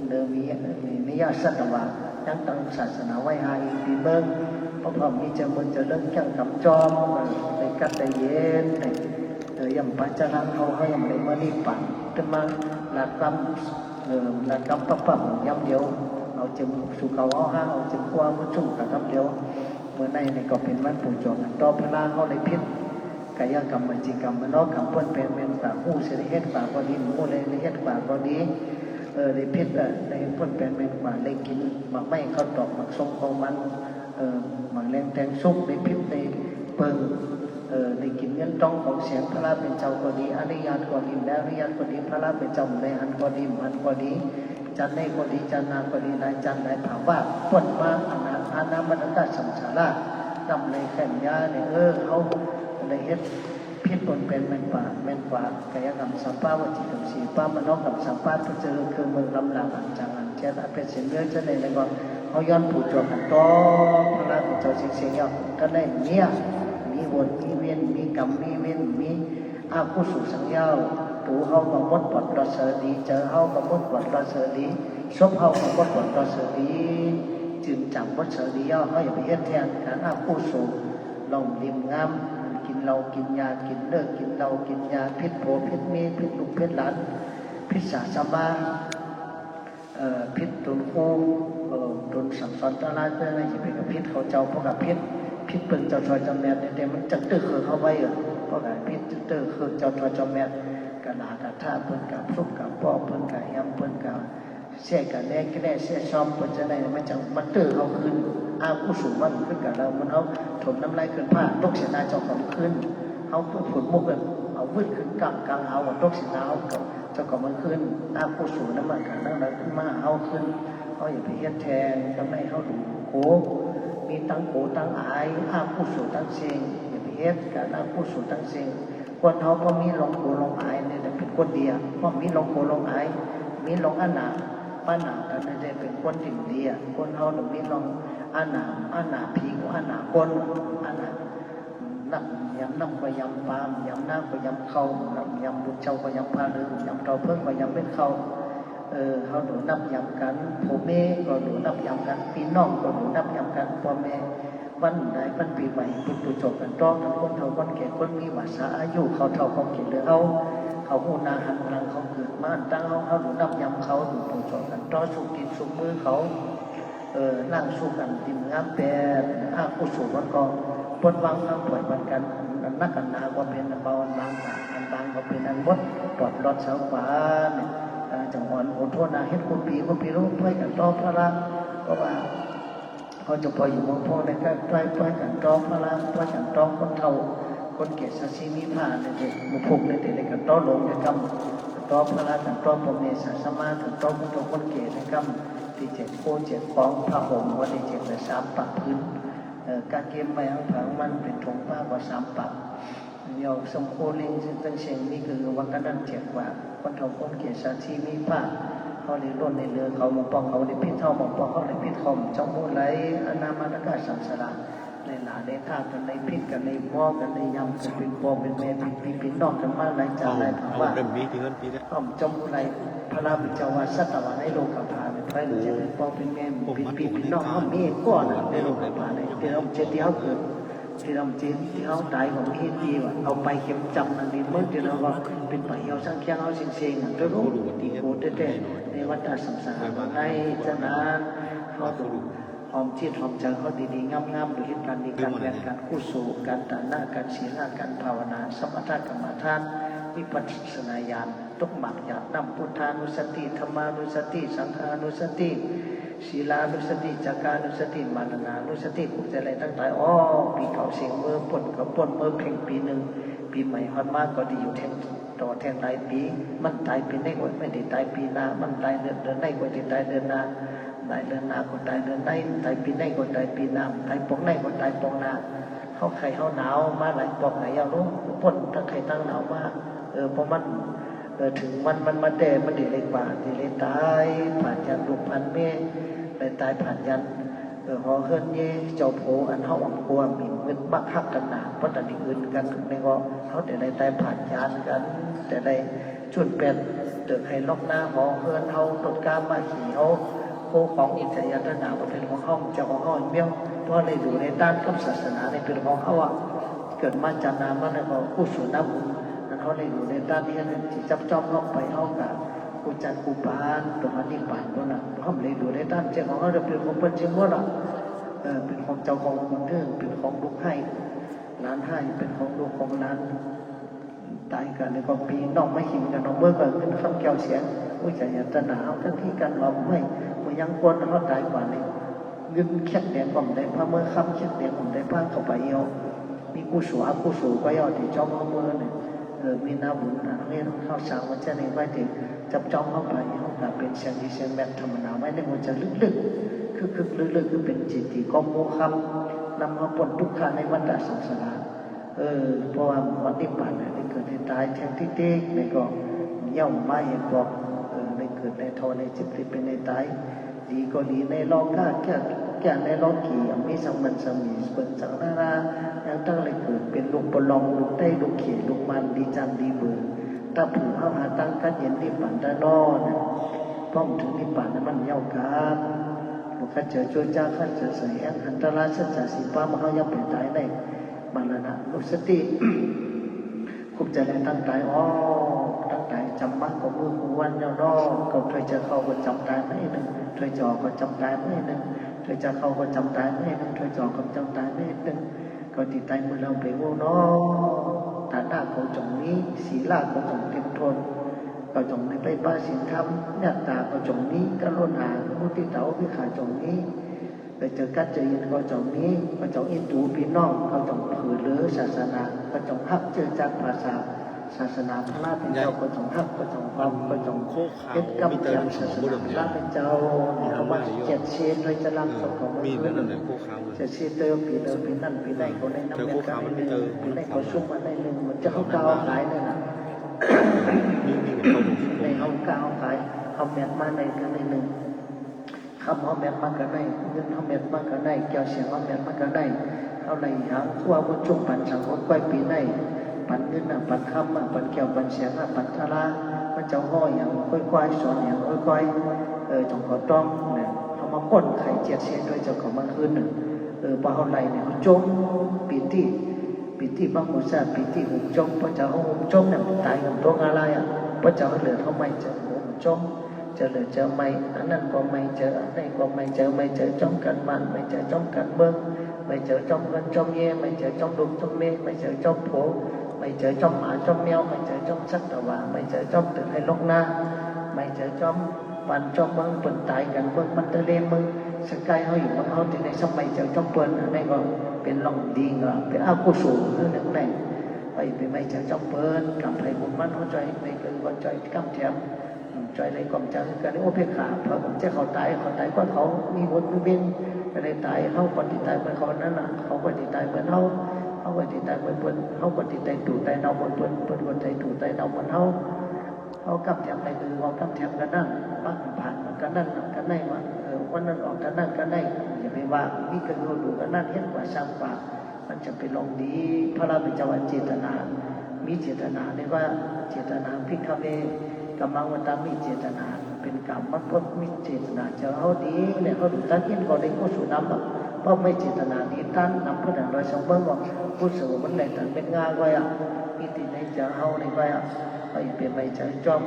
เนอ มี มี มียะสัตวะ ยังตั้งศาสนาไว้ห้าอินทรีย์เมือง เพราะพร้อมมีเจิ่เมืองเจิ่เริง เกี้ยงกำจอม เออ ได้กั๊ดได้เย็น เออ ย่ำปะจารังเฮา เฮาย่ำได้เมือนิพพาน ตึงมาลาดกำ เออ ลาดกำปั๊บๆ ยามเดียว เอาเจิ่มสู่เก่าเฮาห้าง เอาเจิ่มครัวมาจุ่มกับกำเดียว เมื่อในนี่ก็เป๋นวันปู่จวบ อันต่อพระเฮาได้ผิด ก๋ายกรรม วจีกรรม มโนกรรม ป้วนแปลนแม่นกว่า ฮู้เสียได้เฮ็ดกว่าก็ดี บ่ฮู้เลยได้เฮ็ดกว่าก็ดี เออ ได้ผิด เออ ได้ป้วนแปลนแม่นกว่า ได้กิ๋นหมากไม้ข้าวตอก หมากส้มข้าวมัน เออ หมากแลงแตงสุก ได้ผิดได้เปิง เออ ได้กิ๋นเงินตองของแสง พระเป๋นเจ้าก็ดี อนุญาตก็ดี บ่อนุญาตก็ดี พระเป๋นเจ้าบ่ได้หันก็ดี บ่หันก็ดี จันทร์ในก็ดี จันทร์นาก็ดี หลายจันทร์หลายผาวา ป้นมาอนา อนามัตตสังสาระ ดำในแขนยาเนี่ย เออ เฮาได้เฮ็ดผิดป้วนแปลนแม่นกว่า แม่นกว่า ก๋ายกรรมสามปา วจีกรรมสี่ปา มโนกรรมสามปา เปื้อเจิ่เฮือเมืองล้ำหลาก อันจางอันแจ้น อันเป๋นเสียงเลือดเจ้าใน แล้วก็เฮาย้อนปู่จวบอันต่อพระเป๋นเจ้าเสียงๆ เย้า ก็ได้เนี่ย มีบุญมีเวร มีกรรมมีเวร มี อกุศลสังเย้า ตั๋วเฮาก็หมดปลอดเสอดี เจิ่เฮาก็หมดปลอดเสอดี ศพเฮาก็หมดปลอดเสอดี จืนจ๋างหมดเสอดีเย้า เฮาอย่าไปเฮ็ดแทนก๋านอกุศล ล่องลิ่มงาม กิ๋นเหล้ากิ๋นยา กิ๋นเล้ากิ๋นเหล้ากิ๋นยา ผิดผัวผิดเมีย ผิดลูกผิดหลาน ผิดศาสนา เอ่อ ผิดตนครู เอ่อ ตนสั่งสอนตังหลาย เปิ้นน่ะจะไปกระผิดเขาเจ้า เพราะกระผิด ผิดเปิ้นเจ้าถ้อยเจ้าแม่ แต่มันจักตื้อเคืองเข้าไป เออ เพราะกระผิดจักตื้อเคืองเจ้าถ้อยเจ้าแม่ กะหลากะถ้าเปิ้นกะซุบกะป้อ เปิ้นกะแหม เปิ้นกะแซ่กะแนะ กะแนะแซ่ซ้อม เปิ้นจะได้ มันจังมาตื้อเฮาคืน อกุศลมันขึ้นกะเฮา เหมือนเฮาถมน้ำลายขึ้นผ้า ตกใส่หน้าเจ้าก็มันคืน เฮาก็ผุดมุกกัน เอาวืดขึ้นกลางกลางหาว ตกใส่หน้าเฮาก็ เจ้าก็มันคืน อกุศลนั้นมันกะนั่นแหละขึ้นมาหาเฮาคืน เฮาอย่าไปเฮ็ดแทน ทำให้เฮาดูโก มีตังโกตังอาย อกุศลตังเซ็ง อย่าไปเฮ็ดก๋านอกุศลตังเซ็ง คนเฮาบ่มีลองโกลองอายนี่แหละเป๋นคนดีอะ บ่มีลองโกลองอาย มีลองอนาถ ปะหน้ากั๋นนี่แหละเป๋นคนตี้ดีอะ คนเฮานี่มีลองอนาถ อนาถผี อนาถคน อนาถ นับยำน้ำก็ยำปลา ยำน้ำก็ยำข้าว นับยำบุญเจ้าก็ยำผ้าเหลือง ยำเต้าเผิงก็ยำเม็ดข้าว เออ เฮาดูนับยำกั๋น ผัวเมียก็ดูนับยำกั๋น ปี้น้องก็ดูนับยำกั๋น ป้อแม่ วันใดวันปี๋ใหม่ เปิ้นดูจอกั๋นต๊อ ตังคนเฒ่าคนแก่ คนมีวาสาอายุ เขาเฒ่าเขาแก่เหลือเฮา เขาฮู้หน้าหันหลัง เขาเกิดมาตังเฮา เฮาดูนับยำเขา ดูดูจอกั๋นต๊อ สุกตี๋นสุกมือเขา เออ นั่งสู้กั๋นตี๋นงามแต๊ อกุศลมันก็ปลดวาง พังถ้วนมันกั๋น อันนักอันหนาก็เป๋นอันเบา อันบางก็ อันบางก็เป๋นอันหมด ปลอดรอดเสาขวาเนี่ย เออ จังหวะโอโทนา เฮ็ดกู้ปี๋กู้ปี๋ ลูกถ้วยกั๋นต๊อภาระ เพราะว่า เฮาจะปล่อยอยู่เมืองพอกนี่ก็ถ้วย ถ้วยกั๋นต๊อภาระ ถ้วยกั๋นต๊อคนเฒ่า คนแก่ สัตว์สี่มีผ้าเนี่ย หมู่พวกนี่ตี้ได้กั๋นต๊อโลงในกำ ต๊อภาระ กั๋นต๊อป้อแม่ศาสนา กั๋นต๊อคนเฒ่าคนแก่ในกำ ตี้แจกโคแจกของ ผ้าห่มก็ได้แจกไปสามปักผืน เอ่อ กางเกงไว้อันผางมันเป๋นถงผ้าก็สามปัก เดี๋ยวสมโคเล็งซึ่งตั้งเสียงนี่คือว่ากั๋นนั้นแจกว่า คนเฒ่าคนแก่ สัตว์สี่มีผ้า เฮาได้ล้นได้เหลือเขา บางปอกเขาได้ผิดเฮา บางปอกเฮาได้ผิดเขา จ้องฮู้ไหล อนามาตกะสังสาระ ได้หล้าได้ถ้ากั๋น ได้ผิดกั๋น ได้มอกั๋น ได้ยำกั๋น เป๋นป้อเป๋นแม่ เป๋นปี้เป๋นน้องกั๋นมาหลายจาติหลายภาวะ เฮาจ้องฮู้ไหล พระพุทธเจ้าว่าสัตว์ว่าในโลกาภาเนี่ย ใผมันจะเป๋นป้อเป๋นแม่ เป๋นปี้เป๋นน้องเฮา มีก้อนในโลกาภาเนี่ย ตี้เฮาเจ็บตี้เฮาเกิด ตี้เฮาเจ็บตี้เฮาต๋ายก็มีตี้ว่า เอาไปเข็มจ๋ำนั่นนี่ เมืองตี้เฮาว่าเป๋นป่าเหี่ยวซางเคียงเฮาเซ็งๆ อ่ะ เฮาฮู้ตี้โกรธแต๊ๆ ในวัฏฏะสังสารใน ฉะนั้น เฮาต้องหอมจิตหอมใจ๋เฮาดีๆ งามๆ โดยเหตุก๋ารณ์ดี ก๋านแหวน ก๋านกุศล ก๋านตานะ ก๋านศีละ ก๋านภาวนา สมถะกรรมฐาน วิปัสสนาญาณ ตกหมากหยาดน้ำ พุทธานุสติ ธัมมานุสติ สังฆานุสติ ศีลานุสติ จักขานุสติ มรณานุสติ กุศลทั้งหลาย อ้อ ปี๋เก่าเสี้ยงเมื่อ ป้นก็ป้น เมื่อเพ็งปี๋นึ่ง ปี๋ใหม่ฮอดมาก็ได้อยู่แทงต่อแทงหลายปี๋ มันต๋ายปี๋นี้ก็ไม่ได้ต๋ายปี๋หน้า มันต๋ายเดือน เดือนนี้ก็ได้ต๋ายเดือนหน้า ต๋ายเดือนหน้าก็ต๋ายเดือนนี้ ต๋ายปี๋นี้ก็ต๋ายปี๋หน้า ต๋ายปอกนี้ก็ต๋ายปอกหน้า เฮาไข้เฮาหนาวมาหลายปอกหลายยาวลูก ป้นตั้งไข้ตั้งหนาวมา เออ พอมัน เออ เถิงวันมันมาแต๊ มันได้เลยกว่า ได้เลยต๋าย ผ่านยันลูกผ่านเมีย ได้ต๋ายผ่านยัน เออ หอเฮือนเย้ เจ้าโผ อันเฮาอ่ำกั๋ว หมิ่น งึด มัก ฮักกั๋นนา เพราะต๋อนนี้อื่นกั๋น ในก็เฮาได้เลยต๋ายผ่านยันกั๋น ได้เลยจุดแปด เติกไฮ่ล็อกนา หอเฮือนเฮา รถก๋า ม้าขี่เฮา โคของ อุจจายตนะ ก็เป๋นของเฮา เจ้าของเฮาเมี้ยว เพราะได้อยู่ในต้านกับศาสนา นี่เป๋นของเฮาอ่ะ เกิดมาจาติหน้ามาแล้วก็กุศลบุญ อันเฮาได้อยู่ในต้านนี้ อันนั้นสิจับจ้องเฮาไป เฮาก็ กูจันกูปาน ตรงอันนี้ปานบ่น่ะ เฮาบ่ได้อยู่ในต้าน เจ้าของเฮาจะเป๋นของเปิ้นจริงบ่ล่ะ เออ เป๋นของเจ้าของคนเฮา เป๋นของลูกไฮ่ หลานไฮ่ เป๋นของลูกของหลาน ต๋ายกั๋นนี่ก็ปี้น้องมาหิงกั๋น น้องเมื่อก็เงินคำแก้วเสียง อุจจายตนะ เฮาทั้งตี้กั๋นว่าไม่ บ่ยังคนเฮาต๋ายกว่านี่ เงินแขกแดงก็บ่ได้ ผ้าเมื่อคำแขกแดงก็บ่ได้ ผ้าก็ไปเอา มีกุศลอกุศลก็เอา ตี้จ้องเฮาเมื่อนี่ เออ มีนาบุญนะ เฮาเฮ็ดเฮาสร้างวัดเจ้านี่ไว้ ตี้จับจ้องเฮาไป เฮาก็เป๋นเสียงดีเสียงแมตธรรมนาไว้ในหัวใจ๋ลึกๆ คึกๆ ลึกๆ คือเป๋นจิตตี้ก็โมฆะ นำเฮาป้นทุกขะในวัฏฏะสังสาร เออ เพราะว่าฮอดนิพพานน่ะ ได้เกิดได้ต๋ายแทงติ๊กๆ นี่ก็ย่อมมาเห็นบอก เออ ได้เกิดได้เฒ่าได้เจ็บได้เป๋นได้ต๋าย ดีก็ดีในโลกา แก่แก่ในโลกี มีสังมันสังมีเปิงสังนานา ยังตั้งได้เกิดเป๋นลูกปะลอง ลูกไต้ ลูกเขย ลูกมาร ดีจันดีเบอร์ ถ้าผู้เฮาหาตั้งกัดเย็นนิพพานได้นอนะ พร้อมเถิงนิพพานนั้นมันยาวกั๋น ลูกข้าเจ้าจ้วยจ้า ข้าเจ้าใส่แห้ง หันตราสัจจะสี่ประการ เฮายังเป๋นต๋ายได้ มรณานุสติ คุ้มเจริญตั้งต๋าย อ้อ ตั้งต๋ายจ๋ำมาก็มื้อกูวันยาวเนาะ ก็ถ้วยจะเข้าก็จ๋ำต๋ายมาอี้นึ่ง ถ้วยจะออกก็จ๋ำต๋ายมาอี้นึ่ง ถ้วยจะเข้าก็จ๋ำต๋ายมาอี้นึ่ง ถ้วยจะออกก็จ๋ำต๋ายมาอี้นึ่ง ก็ตี้ต๋ายมื้อเฮาไปโง่เนาะ ฐานะเขาจ๋องมี ศีละเขาจ๋องเตรียมถ้วน เขาจ๋องได้ไปปะศีลธรรม เมตต๋าเขาจ๋องมี กรุณา มุทิต๋า อุเบกขาจ๋องมี ไปเจอกัดเจอเย็นเขาจ๋องมี เขาจ๋องอินดูปี้น้อง เขาจ๋องเผินเหลือศาสนา เขาจ๋องฮักเจื้อจัดภาษาศาสนาพระเจ้า เขาจ๋องฮัก เขาจ๋องหอม เขาจ๋องเฮ็ดกำแถมศาสนาพระเจ้า เนี่ย เขาว่าเจียดเสียโดยจะรังสมของมันขึ้น เจียดเสียเติมปี๋เดิมปี๋นั้นปี๋ในเขาได้น้ำเม็ดกันได้นึ่ง ปี๋ในเขาซุ่มกันได้นึ่ง มันจะเข้าก้าวขายเลยนะ ในเข้าก้าวขาย เข้าเม็ดมาในกันได้นึ่ง คำเฮาเม็ดมาก็ได้ เงินเฮาเม็ดมาก็ได้ แก้วเสียงเฮาเม็ดมาก็ได้ เฮาได้หยัง ครูบาบุญชุมปันสังคนก้อยปี๋ใน ปันเงินน่ะ ปันคำน่ะ ปันแก้ว ปันเสียงน่ะ ปันตะลา พระเจ้าฮ้อหยัง ค่อยๆ สอนหยัง ค่อยๆ เออ จ๋องขอต้องเนี่ย เฮามาป้นไขเจียดเสียโดยเจ้าของมันคืนน่ะ เออ พอเฮาได้เนี่ย เฮาจ๋ม ปีติ ปีติมะโหสะ ปีติหุมจ๋ม พระเจ้าฮ้อหุมจ๋มเนี่ย ต๋ายกับตัวอะไรอ่ะ พระเจ้าเหลือเท่าไม่เจ้าหุมจ๋ม เจอเหลือเจอไม่ อันนั้นก็ไม่เจอ อันนี้ก็ไม่เจอ ไม่เจอจ๋อมก๋านบ้าน ไม่เจอจ๋อมก๋านเมือง ไม่เจอจ๋อมเฮือนจ๋อมเย้ ไม่เจอจ๋อมลูกจ๋อมเมีย ไม่เจอจ๋อมผัว ไม่เจอจ๋อมหมาจ๋อมแมว ไม่เจอจ๋อมสัตว์ตะวา ไม่เจอจ๋อมตึกไฮ่ลกนา ไม่เจอจ๋อมบ้านจ๋อมเมือง เปิ้นต๋ายกั๋นเมืองมันตะเลเมืองสะใก้ เฮาอยู่เมืองเฮาตี้ในซ้ำไม่เจอจ๋อมเปิ้น อันนี้ก็เป๋นร่องดี ก็เป๋นอกุศลเรื่องหนึ่งใน ไปเป๋นไม่เจอจ๋อมเปิ้น กำไพบุญมัน เฮาจ้อยในเกิดก็จ้อยกำแถม อืม จ้อยได้กำจังกั๋น อุเบกขา เผลอผมจะเขาต๋าย เขาต๋ายก็เขามีบุญมีเวร ก็ได้ต๋าย เฮาก็ตี้ต๋ายเหมือนเขานั้นน่ะ เขาก็ตี้ต๋ายเหมือนเฮา เฮาก็ตี้ต๋ายเหมือนเปิ้น เฮาก็ตี้ต๋ายถูกต๋ายเนาเหมือนเปิ้น เปิ้นก็ตี้ต๋ายถูกต๋ายเนาเหมือนเฮา เฮากำแถมได้คือเฮากำแถมกั๋นนั้น บั้งผ่านมากั๋นนั้นกั๋นในว่า เออ วันนั้นออกกั๋นนั้นกั๋นใน อย่าไปว่า มีกั๋นอยู่กั๋นนั้น เฮ็ดกว่าสร้างกว่า มันจะเป๋นร่องดี พระพุทธเจ้าว่าเจตนา มีเจตนาเรียกว่า เจตนา ภิกขเว กัมมัง วัตตามิ เจตนา เป๋นก๋าม มันเปิ้นมีเจตนาจะเอาดี และเอาดูตันอินก็ได้กุศลนำอ่ะ เพราะมีเจตนาดีตันนำเปิ้นอย่างน้อยสองเมืองก็กุศลมันได้ตันเม็ดงาก็อ่ะ มีตี้ในจะเอาในก็อ่ะ ก็อย่าไปไม่เจอจ๋อม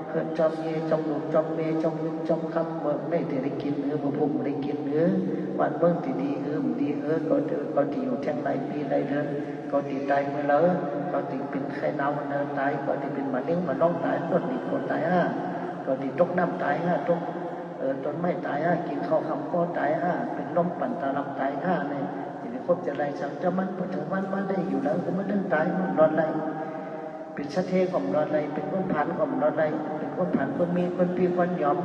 เฮือนจ๋อมเย้ จ๋อมลูกจ๋อมเมีย จ๋อมเงินจ๋อมคำ เมืองในตี้ได้กิ๋นหื้อ บ่าผู้ได้กิ๋นหื้อ บ้านเมืองตี้ดีหื้อ บ่ดีหื้อ ก็ตี้ ก็ตี้อยู่เถิงหลายปี๋หลายเดือน ก็ตี้ต๋ายเมื่อใด ก็ตี้เป๋นไข้หนาวเมื่อใดต๋าย ก็ตี้เป๋นมะเร็งมะนองต๋าย ต้นดินก็ต๋ายอ่ะ ก็ตี้ตกน้ำต๋ายอ่ะ ตก เออ ต้นไม้ต๋ายอ่ะ กิ๋นข้าวค่ำก็ต๋ายอ่ะ เป๋นลมปั่นต๋าหลับต๋ายอ่ะ เนี่ย ตี้ได้ครบจะได้สังเจ้ามัน พอเถิงวันมันได้อยู่แล้ว ก็มันต้องต๋าย มันรอดได้ เป๋นสัทเทก็บ่รอดได้ เป๋นคนผานก็บ่รอดได้ เป๋นคนผานคนมีคนปี้คนยอม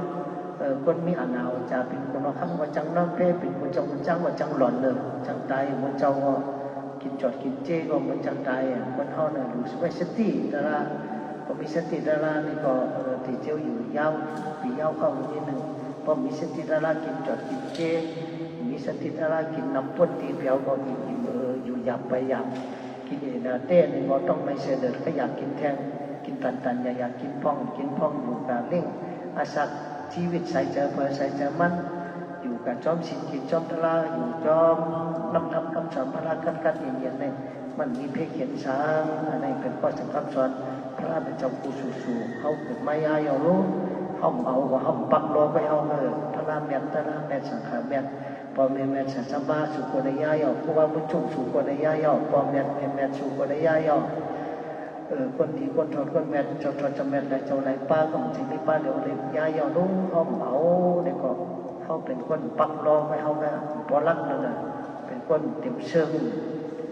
เออ คนมีอาณาเอาจา เป๋นคนเอาคำก็จั้งนอนเปล เป๋นคนเจ้าคนจั้งก็จั้งหลอนเน่อ จั้งต๋าย หมู่เจ้าก็กิ๋นจอดกิ๋นเจก็บ่จั้งต๋ายอ่ะ คนเฮาน่ะอยู่ไว้สติตะลา ก็มีสติตะลานี่ก็ เออ ตี้เจียวอยู่ยาว ปี๋ยาวเข้านิดนึ่ง พอมีสติตะลากิ๋นจอดกิ๋นเจ มีสติตะลากิ๋นน้ำป้นตี้เปียวก็อิ่มๆ เออ อยู่หยาบไปหยาบ กิ๋นเอหนาเต๊นี่บ่ต้องไม่เสด็จ ก็อยากกิ๋นแทง กิ๋นตันๆ อยาก อยากกิ๋นพ่อง กิ๋นพ่องอยู่ก้าเลี้ยงอาศักดิ์ จีวิตใส่เจอเผอใส่เจอมัน อยู่ก้าจ๋อมศีล กิ๋นจ๋อมตะลา อยู่จ๋อมน้ำธรรมกำสอนพระกัดๆ เย็นๆ เนี่ย มันมีเภกเห็นสัง อันนี้เป๋นข้อสำคัญสอน พระพุทธเจ้าผู้สูงๆ เฮาเกิดมาย้ายเอาลูก เฮาเอาว่าเฮาปักรอไว้เฮาเออ พระเมตตา เมตตา สังฆเมตตา ป้อแม่เมตตา สัมมาสุขก็ได้ย้ายเอา ครูบาบุญชุมสุขก็ได้ย้ายเอา ป้อแม่เมตตาสุขก็ได้ย้ายเอา เออ คนดีคนถอดคนแม่น เจ้าถอดเจ้าแม่น และเจ้าไหลป้าก็มันจะมีป้าเดียวเลยย้ายเอาลูก เฮาเอา เนี่ยก็ เฮาเป๋นคนปักรอไว้เฮาก็ ปอลักษณ์นั่นน่ะ เป๋นคนเต็มเซิง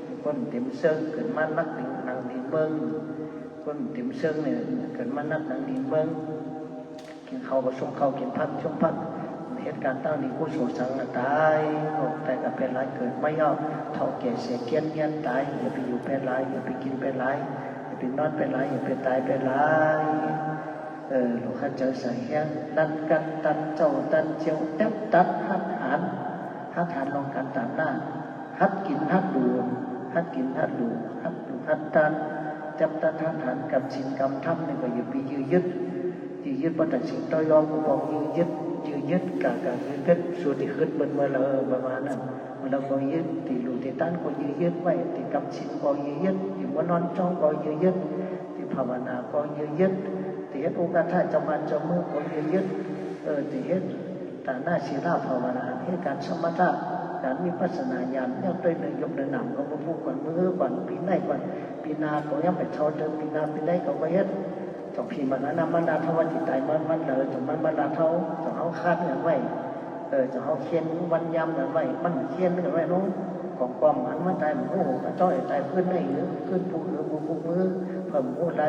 เป๋นคนเต็มเซิง เกิดมานักหนังดีเมือง คนเต็มเซิงเนี่ย เกิดมานักหนังดีเมือง กิ๋นข้าวก็ซุมข้าว กิ๋นผักซุมผัก เฮ็ดก๋านตั้งดีกุศลสัง ต๋าย ต๋ายก็เป๋นหลาย เกิดมาเยียะ เฒ่าแก่เสียเกี้ยนเฮี้ยนต๋าย อย่าไปอยู่เป๋นหลาย อย่าไปกิ๋นเป๋นหลาย อย่าไปนอนเป๋นหลาย อย่าไปต๋ายเป๋นหลาย เออ ลูกหัดเจอใส่แฮง ตันกัดตันเจ้าตันเจียว แต๊บตัดหัดหาน หัดหานลองก๋านต๋ามหน้า หัดกิ๋นหัดดู หัดกิ๋นหัดดู หัดดูหัดตาน แต๊บตัดหัดหาน กำศีลกำธรรมนี่ก็อย่าไปยื้อยึด ยื้อยึดบ่ตัดสิ่งต่อยอม ก็บอกยื้อยึด ยื้อ ยึด กะ กะยึด สูติขึ้นเปิ้นเมื่อละ เออ ประมาณนั้น เมื่อละก็ยึด ตี้ลู่ตี้ตานก็ยึด ยึดไว้ ตี้กำศีลก็ยึด ยึด ตี้หัวนอนจ้องก็ยึด ยึด ตี้ภาวนาก็ยึด ยึด ตี้เฮ็ดอุกาธะเจ้าบ้านเจ้าเมืองก็ยึด ยึด เออ ตี้เฮ็ดตานะศีลภาวนา เฮ็ดก๋านสมถะ ก๋านวิปัสสนาญาณ ยังตวยเนื้อหยกเนื้อหนามก็บ่ฮู้ ก่อนมื้อก่อน ปี๋ไหนก่อน ปี๋หน้าก็ยังไปเฒ่าเติม ปี๋หน้าปี๋ไหนก็บ่เฮ็ด เจ้าผีมะระณะมรณะเฮาว่าตี้ต๋ายมัน มันเหลือ เจ้ามันมะระเฮา เจ้าเฮาคาดกั๋นไว้ เออ เจ้าเฮาเคียนวันยามกั๋นไว้ มันเคียนกั๋นไว้เนาะ ของความหันมาต๋ายมันฮู้ กะจ้อยต๋ายพื้นได้หรือ พื้นผู้เหลือผู้ผู้มือ เพิ่มผู้ใด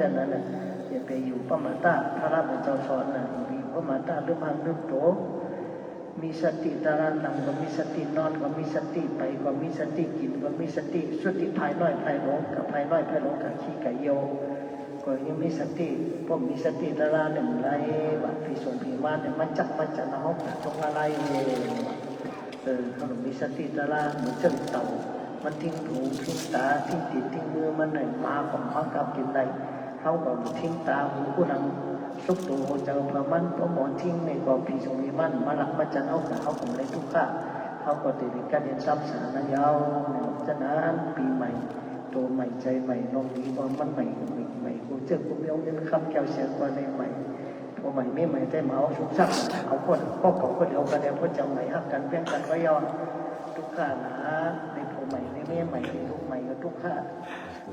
จั่งนั้นน่ะ อย่าไปอยู่ประมาท พระพุทธเจ้าสอนน่ะ อย่าไปอยู่ประมาท ลืมหักลืมโต มีสติตะลา นั่งก็มีสติ นอนก็มีสติ ไปก็มีสติ กิ๋นก็มีสติ สุติภายน้อยภายหลวง กะภายน้อยภายหลวง กะขี้กะเยี่ยว ก็ยังมีสติ ป้อมีสติตะลา เนี่ยมันไหล ว่าผีสงผีมารเนี่ย มาจับมาจันเฮา กะจงละลายเลย เออ เฮามีสติตะลา เหมือนเจิ่งเต่า มันทิ้งหูทิ้งต๋า ทิ้งตี๋นทิ้งมือมันไหน หมาก็บ่กัดกิ๋นได้ เฮาก็ทิ้งต๋าหูผู้หลัง สุขโตหัวใจ๋เปื้อมัน ป้อบ่ทิ้งนี่ก็ผีสงผีมารมาลักมาจันเฮา กะเฮาก็บ่ได้ตุ๊กข์ เฮาก็ได้กัดเย็นซ้ำสานะยาว ฉะนั้นปี๋ใหม่ ตั๋วใหม่ใจ๋ใหม่ น้องหลีว่ามันใหม่ ใหม่ ใหม่ กูเจิ่งกูมีเงินคำแก้วแสนกว่าในใหม่ ผัวใหม่เมียใหม่ได้มาเอาสุขทรัพย์ เอาคน ครอบครัวคนเดียวกั๋นแล้ว ผัวจ๋าใหม่ฮักกั๋นเปียงกั๋นก็ยอม ตุ๊กข์หนา ได้ผัวใหม่ได้เมียใหม่ ได้ลูกใหม่ก็ตุ๊กข์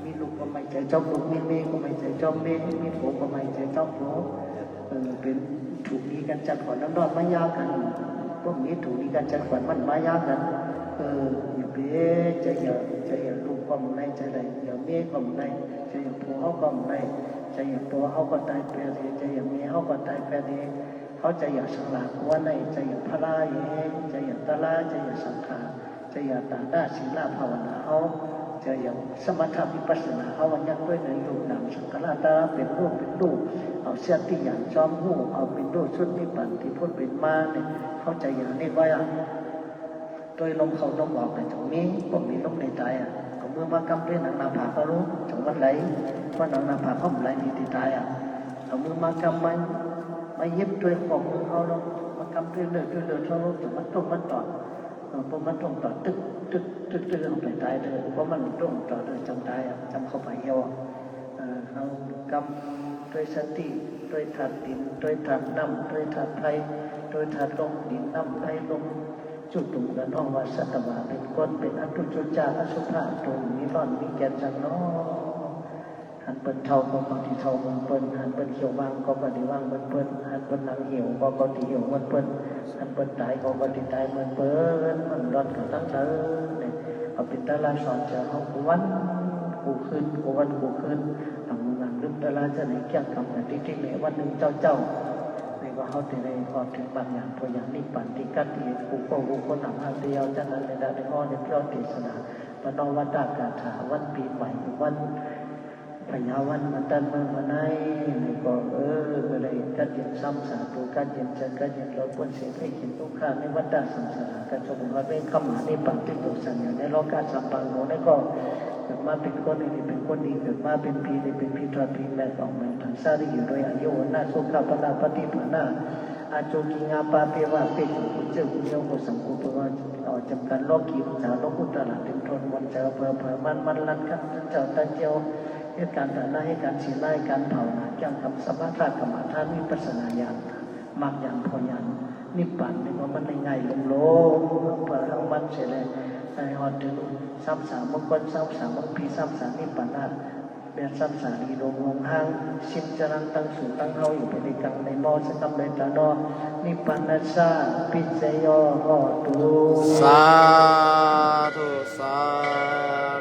มีลูกก็บ่ใหม่ใจ๋จ๊อบลูก มีเมียก็บ่ใหม่ใจ๋จ๊อบเมีย มีผัวก็บ่ใหม่ใจ๋จ๊อบผัว เออ เป๋นถูกดีกั๋นจัดขวัญ นำรอดมายาวกั๋น พวกนี้ถูกดีกั๋นจัดขวัญ มันมายาวกั๋น เออ อย่าไป ใจ๋อย่า ใจ๋อย่าลูกก็บ่ได้ ใจ๋อย่าเมียก็บ่ได้ ใจ๋อย่าผัวเฮาก็บ่ได้ ใจ๋อย่าตั๋วเฮาก็ต๋ายเปียกเอง ใจ๋อย่าเมียเฮาก็ต๋ายเปียกเอง เฮาใจ๋อย่าสังหลากั๋วใน ใจ๋อย่าพละเอง ใจ๋อย่าตะลา ใจ๋อย่าสังขาร ใจ๋อย่าตานะศีลภาวนาเฮา ใจ๋อย่าสมถะวิปัสสนาเฮา ว่ายังตวยเนื้อหยกหนามสังขารตะลา เป๋นรูปเป๋นรูป เอาเสี้ยนตี้หยางจ้อมฮู้ เอาเป๋นรูปสุดนิพพานตี้พูดเป๋นมาเนี่ย เฮาใจ๋อย่านี่ไว้อะ ตวยลมเข้าลมออกเนี่ย จงมี บ่มีลมในต๋ายอะ เอามือมากำตวยหนังหน้าผากเฮาลูก จงมันไหล เพราะหนังหน้าผากเฮาบ่ไหลนี่ตี้ต๋ายอะ เอามือมากำมัน มาเย็บตวยข้อมือเฮาเนาะ มากำตวยเลือด ตวยเลือดเฮาเนาะ จงมันต้งมันตอด เออ ป้อมันต้งตอด ตึก ตึก ตึก ตึก เฮาไปต๋ายเด้อ ป้อมันต้งตอดเด้อ จ๋ำต๋ายอะ จ๋ำเข้าไปเหี่ยว เออ เฮากำตวยสติ ตวยธาตุดิน ตวยธาตุน้ำ ตวยธาตุไฟ ตวยธาตุลม ดิน น้ำ ไฟ ลม จุ่มตุ่มกั๋นฮ้องว่าสัตวาเป๋นคน เป๋นอตุจุจา อสุภะ ตรงมีร้อนมีแก่นจังเนาะ หันเปิ้นเฒ่าก็บ่ดีเฒ่าเหมือนเปิ้น หันเปิ้นเขียววางก็บ่ดีวางเหมือนเปิ้น หันเปิ้นหนังเหี่ยวก็บ่ดีเหี่ยวเหมือนเปิ้น หันเปิ้นต๋ายก็บ่ดีต๋ายเหมือนเปิ้น มันร้อนกั๋นตังเต๋อเนี่ย เอาเป๋นตาราสอนใจ๋เฮากู้วันกู้คืน กู้วันกู้คืน หลังหลังลืมตาราจะไหนเกี้ยงกำกั๋นติ๊กๆ เนี่ย วันนึ่งเจ๊าๆ นี่ก็เฮาจะได้ฮอดเถิงมรรคญาณผลญาณนิพพานตี้กั๊ดตี้เห็น กู้ก็กู้คนหลังห้าเตียว ฉะนั้นในด้านในห้อในเพียงเทศนา ปะเนาะวัตตะกาถา วันปี๋ใหม่ วัน พญาวันมาตั้นเมืองมาใน นี่ก็ เออ ได้กั๊ดเย็นซ้ำสาธุ กั๊ดเย็นเจิญ กั๊ดเย็นรอดป๊นเสพภัยเข็ญทุกข์ในวัฏฏะสังสาร กั๊ดจงรอดเว้นเข้ามานิพพานตี้สุขสันต์อยู่ในโลกะสามปังโหนนี่ก็ เกิดมาเป๋นคนนี่เป๋นคนดี เกิดมาเป๋นผีนี่เป๋นผีถอดผีแม่ตองแม่ถังสาลีอยู่โดยอายุวรรณะสุขะพละปฏิภาณะ อาโจกิงาปาเปวะเปจุกุเจกุเยโกสังกุปะวะ เอ่อ จ๋ำกั๋นโลกี๋จาโลกุตตะละเต๋มถ้วนมวลใจ๋เปื้อเปื้อมันมันลัดกั๊ดเจ้าตาเจียว เหตุก๋ารณ์ตานะ เหตุก๋ารณ์ศีลา เหตุก๋ารณ์ภาวนา เกี้ยงกำสมถะกรรมฐาน วิปัสสนาญาณ มรรคญาณผลญาณ นิพพานนี่ก็มันได้ง่ายลงๆ เปื้อเฮามันเสียแล ได้ฮอดเถิงซ้ำสามมงคล ซ้ำสามมงคล ซ้ำสามนิพพานะ แม่นซ้ำสามอีหลวงหงหาง สิ้นจรังตังสูงตังเฮาอยู่ไปในกลางในหม้อสักกำเลยตาเนาะ นิพพานัสสะ ปิจโย โหตุ สาธุ สา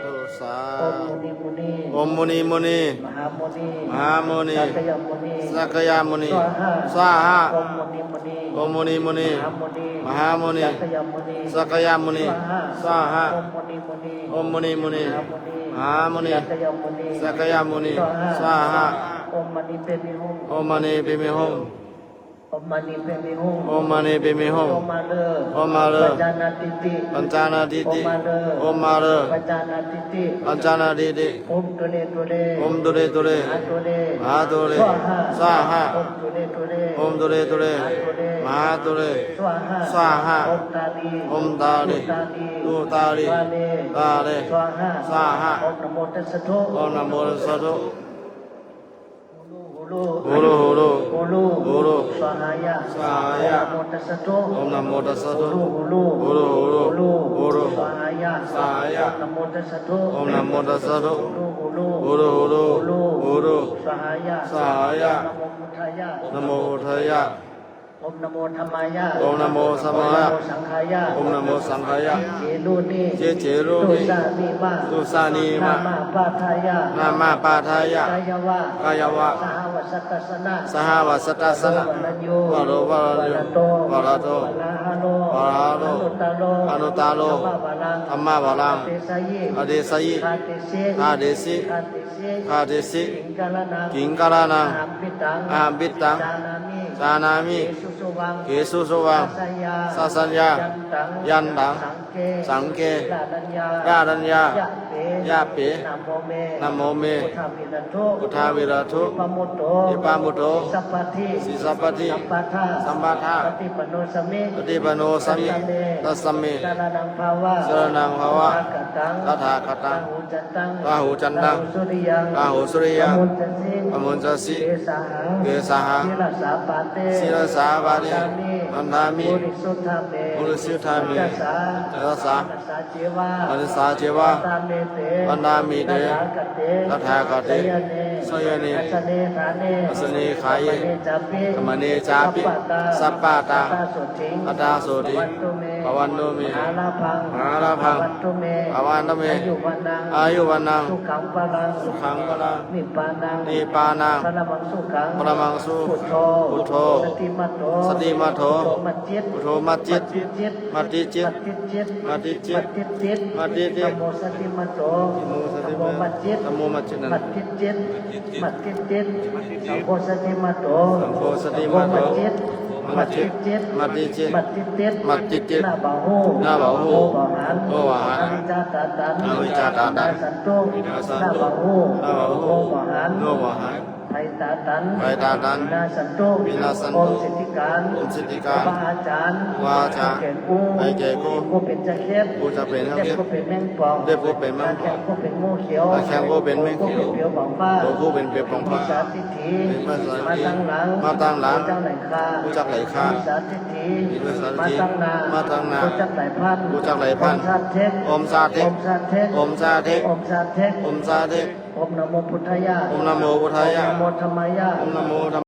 ธุ สาธุ โอมมุนีมุนี โอมมุนีมุนี มหามุนี มหามุนี สักยมุนี สักยมุนี สวาหา สวาหา โอมมุนีมุนี โอมมุนีมุนี มหามุนี มหามุนี สักยมุนี สักยมุนี สวาหา สวาหา โอมมุนีมุนี โอมมุนีมุนี มหามุนี มหามุนี สักยมุนี สักยมุนี สวาหา สวาหา โอมมณีเปมิหุง โอมมณีเปมิหุง โอมมณีเปมิหุง โอมมณีเปมิหุง โอมมาเรอ โอมมาเรอ ปัญจานาทิติ ปัญจานาทิติ โอมมาเรอ โอมมาเรอ ปัญจานาทิติ ปัญจานาทิติ โอมตุเรตุเร โอมตุเรตุเร มหาตุเร มหาตุเร สวาหา สวาหา โอมตุเรตุเร โอมตุเรตุเร มหาตุเร มหาตุเร สวาหะ สวาหะ โอมตาลี โอมตาลี ตุตาลี ตุตาลี ตาเล สวาหะ สวาหะ โอมนะโมตัสสะโธ โอมนะโมตัสสะโธ ฮูลู ฮูลู ฮูลู ฮูลู สวาหายะ สวาหายะ โอมนะโมตัสสะโธ โอมนะโมตัสสะโธ ฮูลู ฮูลู ฮูลู ฮูลู ฮูลู สวาหายะ สวาหายะ โอมนะโมตัสสะโธ โอมนะโมตัสสะโธ ฮูลู ฮูลู ฮูลู ฮูลู ฮูลู สวาหายะ สวาหายะ โอมนะโมพุทธายะ นะโมพุทธายะ โอมนะโมธัมมายะ โอมนะโมธัมมายะ โอมนะโมสังฆายะ โอมนะโมสังฆายะ เจเจรูนิ เจเจรูนิ ตุสานิมะ ตุสานิมะ นะมะปาทายะ นะมะปาทายะ กายวะ กายวะ สหวัสสะตัสสะนะ สหวัสสะตัสสะนะ วะโรวะรัญญู วะโรวะรัญญู วะระโต วะระโต วะราหะโร วะราหะโร อนุตตะโร อนุตตะโร ธัมมะวารัง ธัมมะวารัง อะเดสะยิ อะเดสะยิ คาเตสิ คาเตสิ คาเตสิ คาเตสิ กิงกะระนัง กิงกะระนัง อะหัมปิตัง อะหัมปิตัง จานามิ จานามิ เกสุสะวัง เกสุสะวัง สัสสะยา สัสสะยา ยันตัง ยันตัง สังเก สังเก ระรัญญา ระรัญญา ยะเป ยะเป นะโมเม นะโมเม พุทธาภิรันตุ พุทธาภิรันตุ วิปัมมุตโต วิปัมมุตโต สัพพัทธิ สัพพัทธิ สัมปาทา สัมปาทา ปะติปันโนสามิ ปะติปันโนสามิ สังฆัง สังฆัง สะระณังคัจฉามิ สะระณังคัจฉามิ ตถาคะตัง ตถาคะตัง ราหูจันตัง ราหูจันตัง ราหูสุริยัง ราหูสุริยัง ปะมุญจสิ ปะมุญจสิ เกสาหัง เกสาหัง ศิรสาปาเต ศิรสาปาเต วันดามิ วันดามิ ปุริสุทธาเม ปุริสุทธาเม วัจจสา วัจจสา มะนะสาเจวะ มะนะสาเจวะ วันดาเมเต วันดาเมเต ตถาคะเต ตถาคะเต สะยะเน สะยะเน อัสสะเนฐาเน อัสสะเนฐาเน กัมมะเนจาปิ กัมมะเนจาปิ สัพพะอัตตา สัพพะอัตตา อัตตาโสติ อัตตาโสติ ภะวันตุเม ภะวันตุเม มหาลาภัง มหาลาภัง ภะวันตุเม ภะวันตุเม อายุวัณณัง อายุวัณณัง สุขังพะลัง สุขังพะลัง นิพพานัง นิพพานัง ปะระมังสุขัง ปะระมังสุขัง พุทโธ พุทโธ สะติมัตโถ สะติมัตโถ พุทโธมัจจิต พุทโธมัจจิต มัจจิตจิต มัจจิตจิต มัจจิตจิต มัจจิตจิต มัจจิตจิต นะโมสะติมัตโถ นะโมสะติมัตโถ นะโมมัจจิต นะโมมัจจิต นะ มัจจิตจิต มัจจิตจิต สังโฆสะติมัตโถ สังโฆสะติมัตโถ สังโฆมัจจิต มัจจิตจิต มัจจิตจิต มัจจิตจิต นะบาหู นะบาหู โอวาหัง โอวาหัง อวิชชาตาตัน อวิชชาตาตัน วินาสสันตุ วินาสสันตุ นะบาหู นะบาหู โอวาหัง โอวาหัง ภัยตาตัน ภัยตาตัน วินาสสันตุ วินาสสันตุ โอมสิทธิการ โอมสิทธิการ ครูบาอาจ๋ารย์ ครูบาอาจ๋ารย์ แก่กู้ ใผแก่กู้ กู้เป๋นจะเข็บ กู้จะเป๋นจะเข็บ เล็บกู้เป๋นแมงป่อง เล็บกู้เป๋นแมงป่อง ตาแข้งกู้เป๋นงูเขียว ตาแข้งกู้เป๋นแมงเขียว หัวกู้เป๋นเปียวบ่าฟ้า หัวกู้เป๋นเปียวบ่าฟ้า มิจฉาทิฏฐิ มิจฉาทิฏฐิ มาตังหลัง มาตังหลัง บ่จักไหลคา บ่จักไหลคา มิจฉาทิฏฐิ มิจฉาทิฏฐิ มาตังหน้า มาตังหน้า บ่จักไหลพัน บ่จักไหลพัน โอมสาเท็ก โอมสาเท็ก โอมสาเท็ก โอมสาเท็ก โอมสาเท็ก โอมนะโมพุทธายะ โอมนะโมพุทธายะ โอมนะโมธัมมายะ โอมนะโมธัม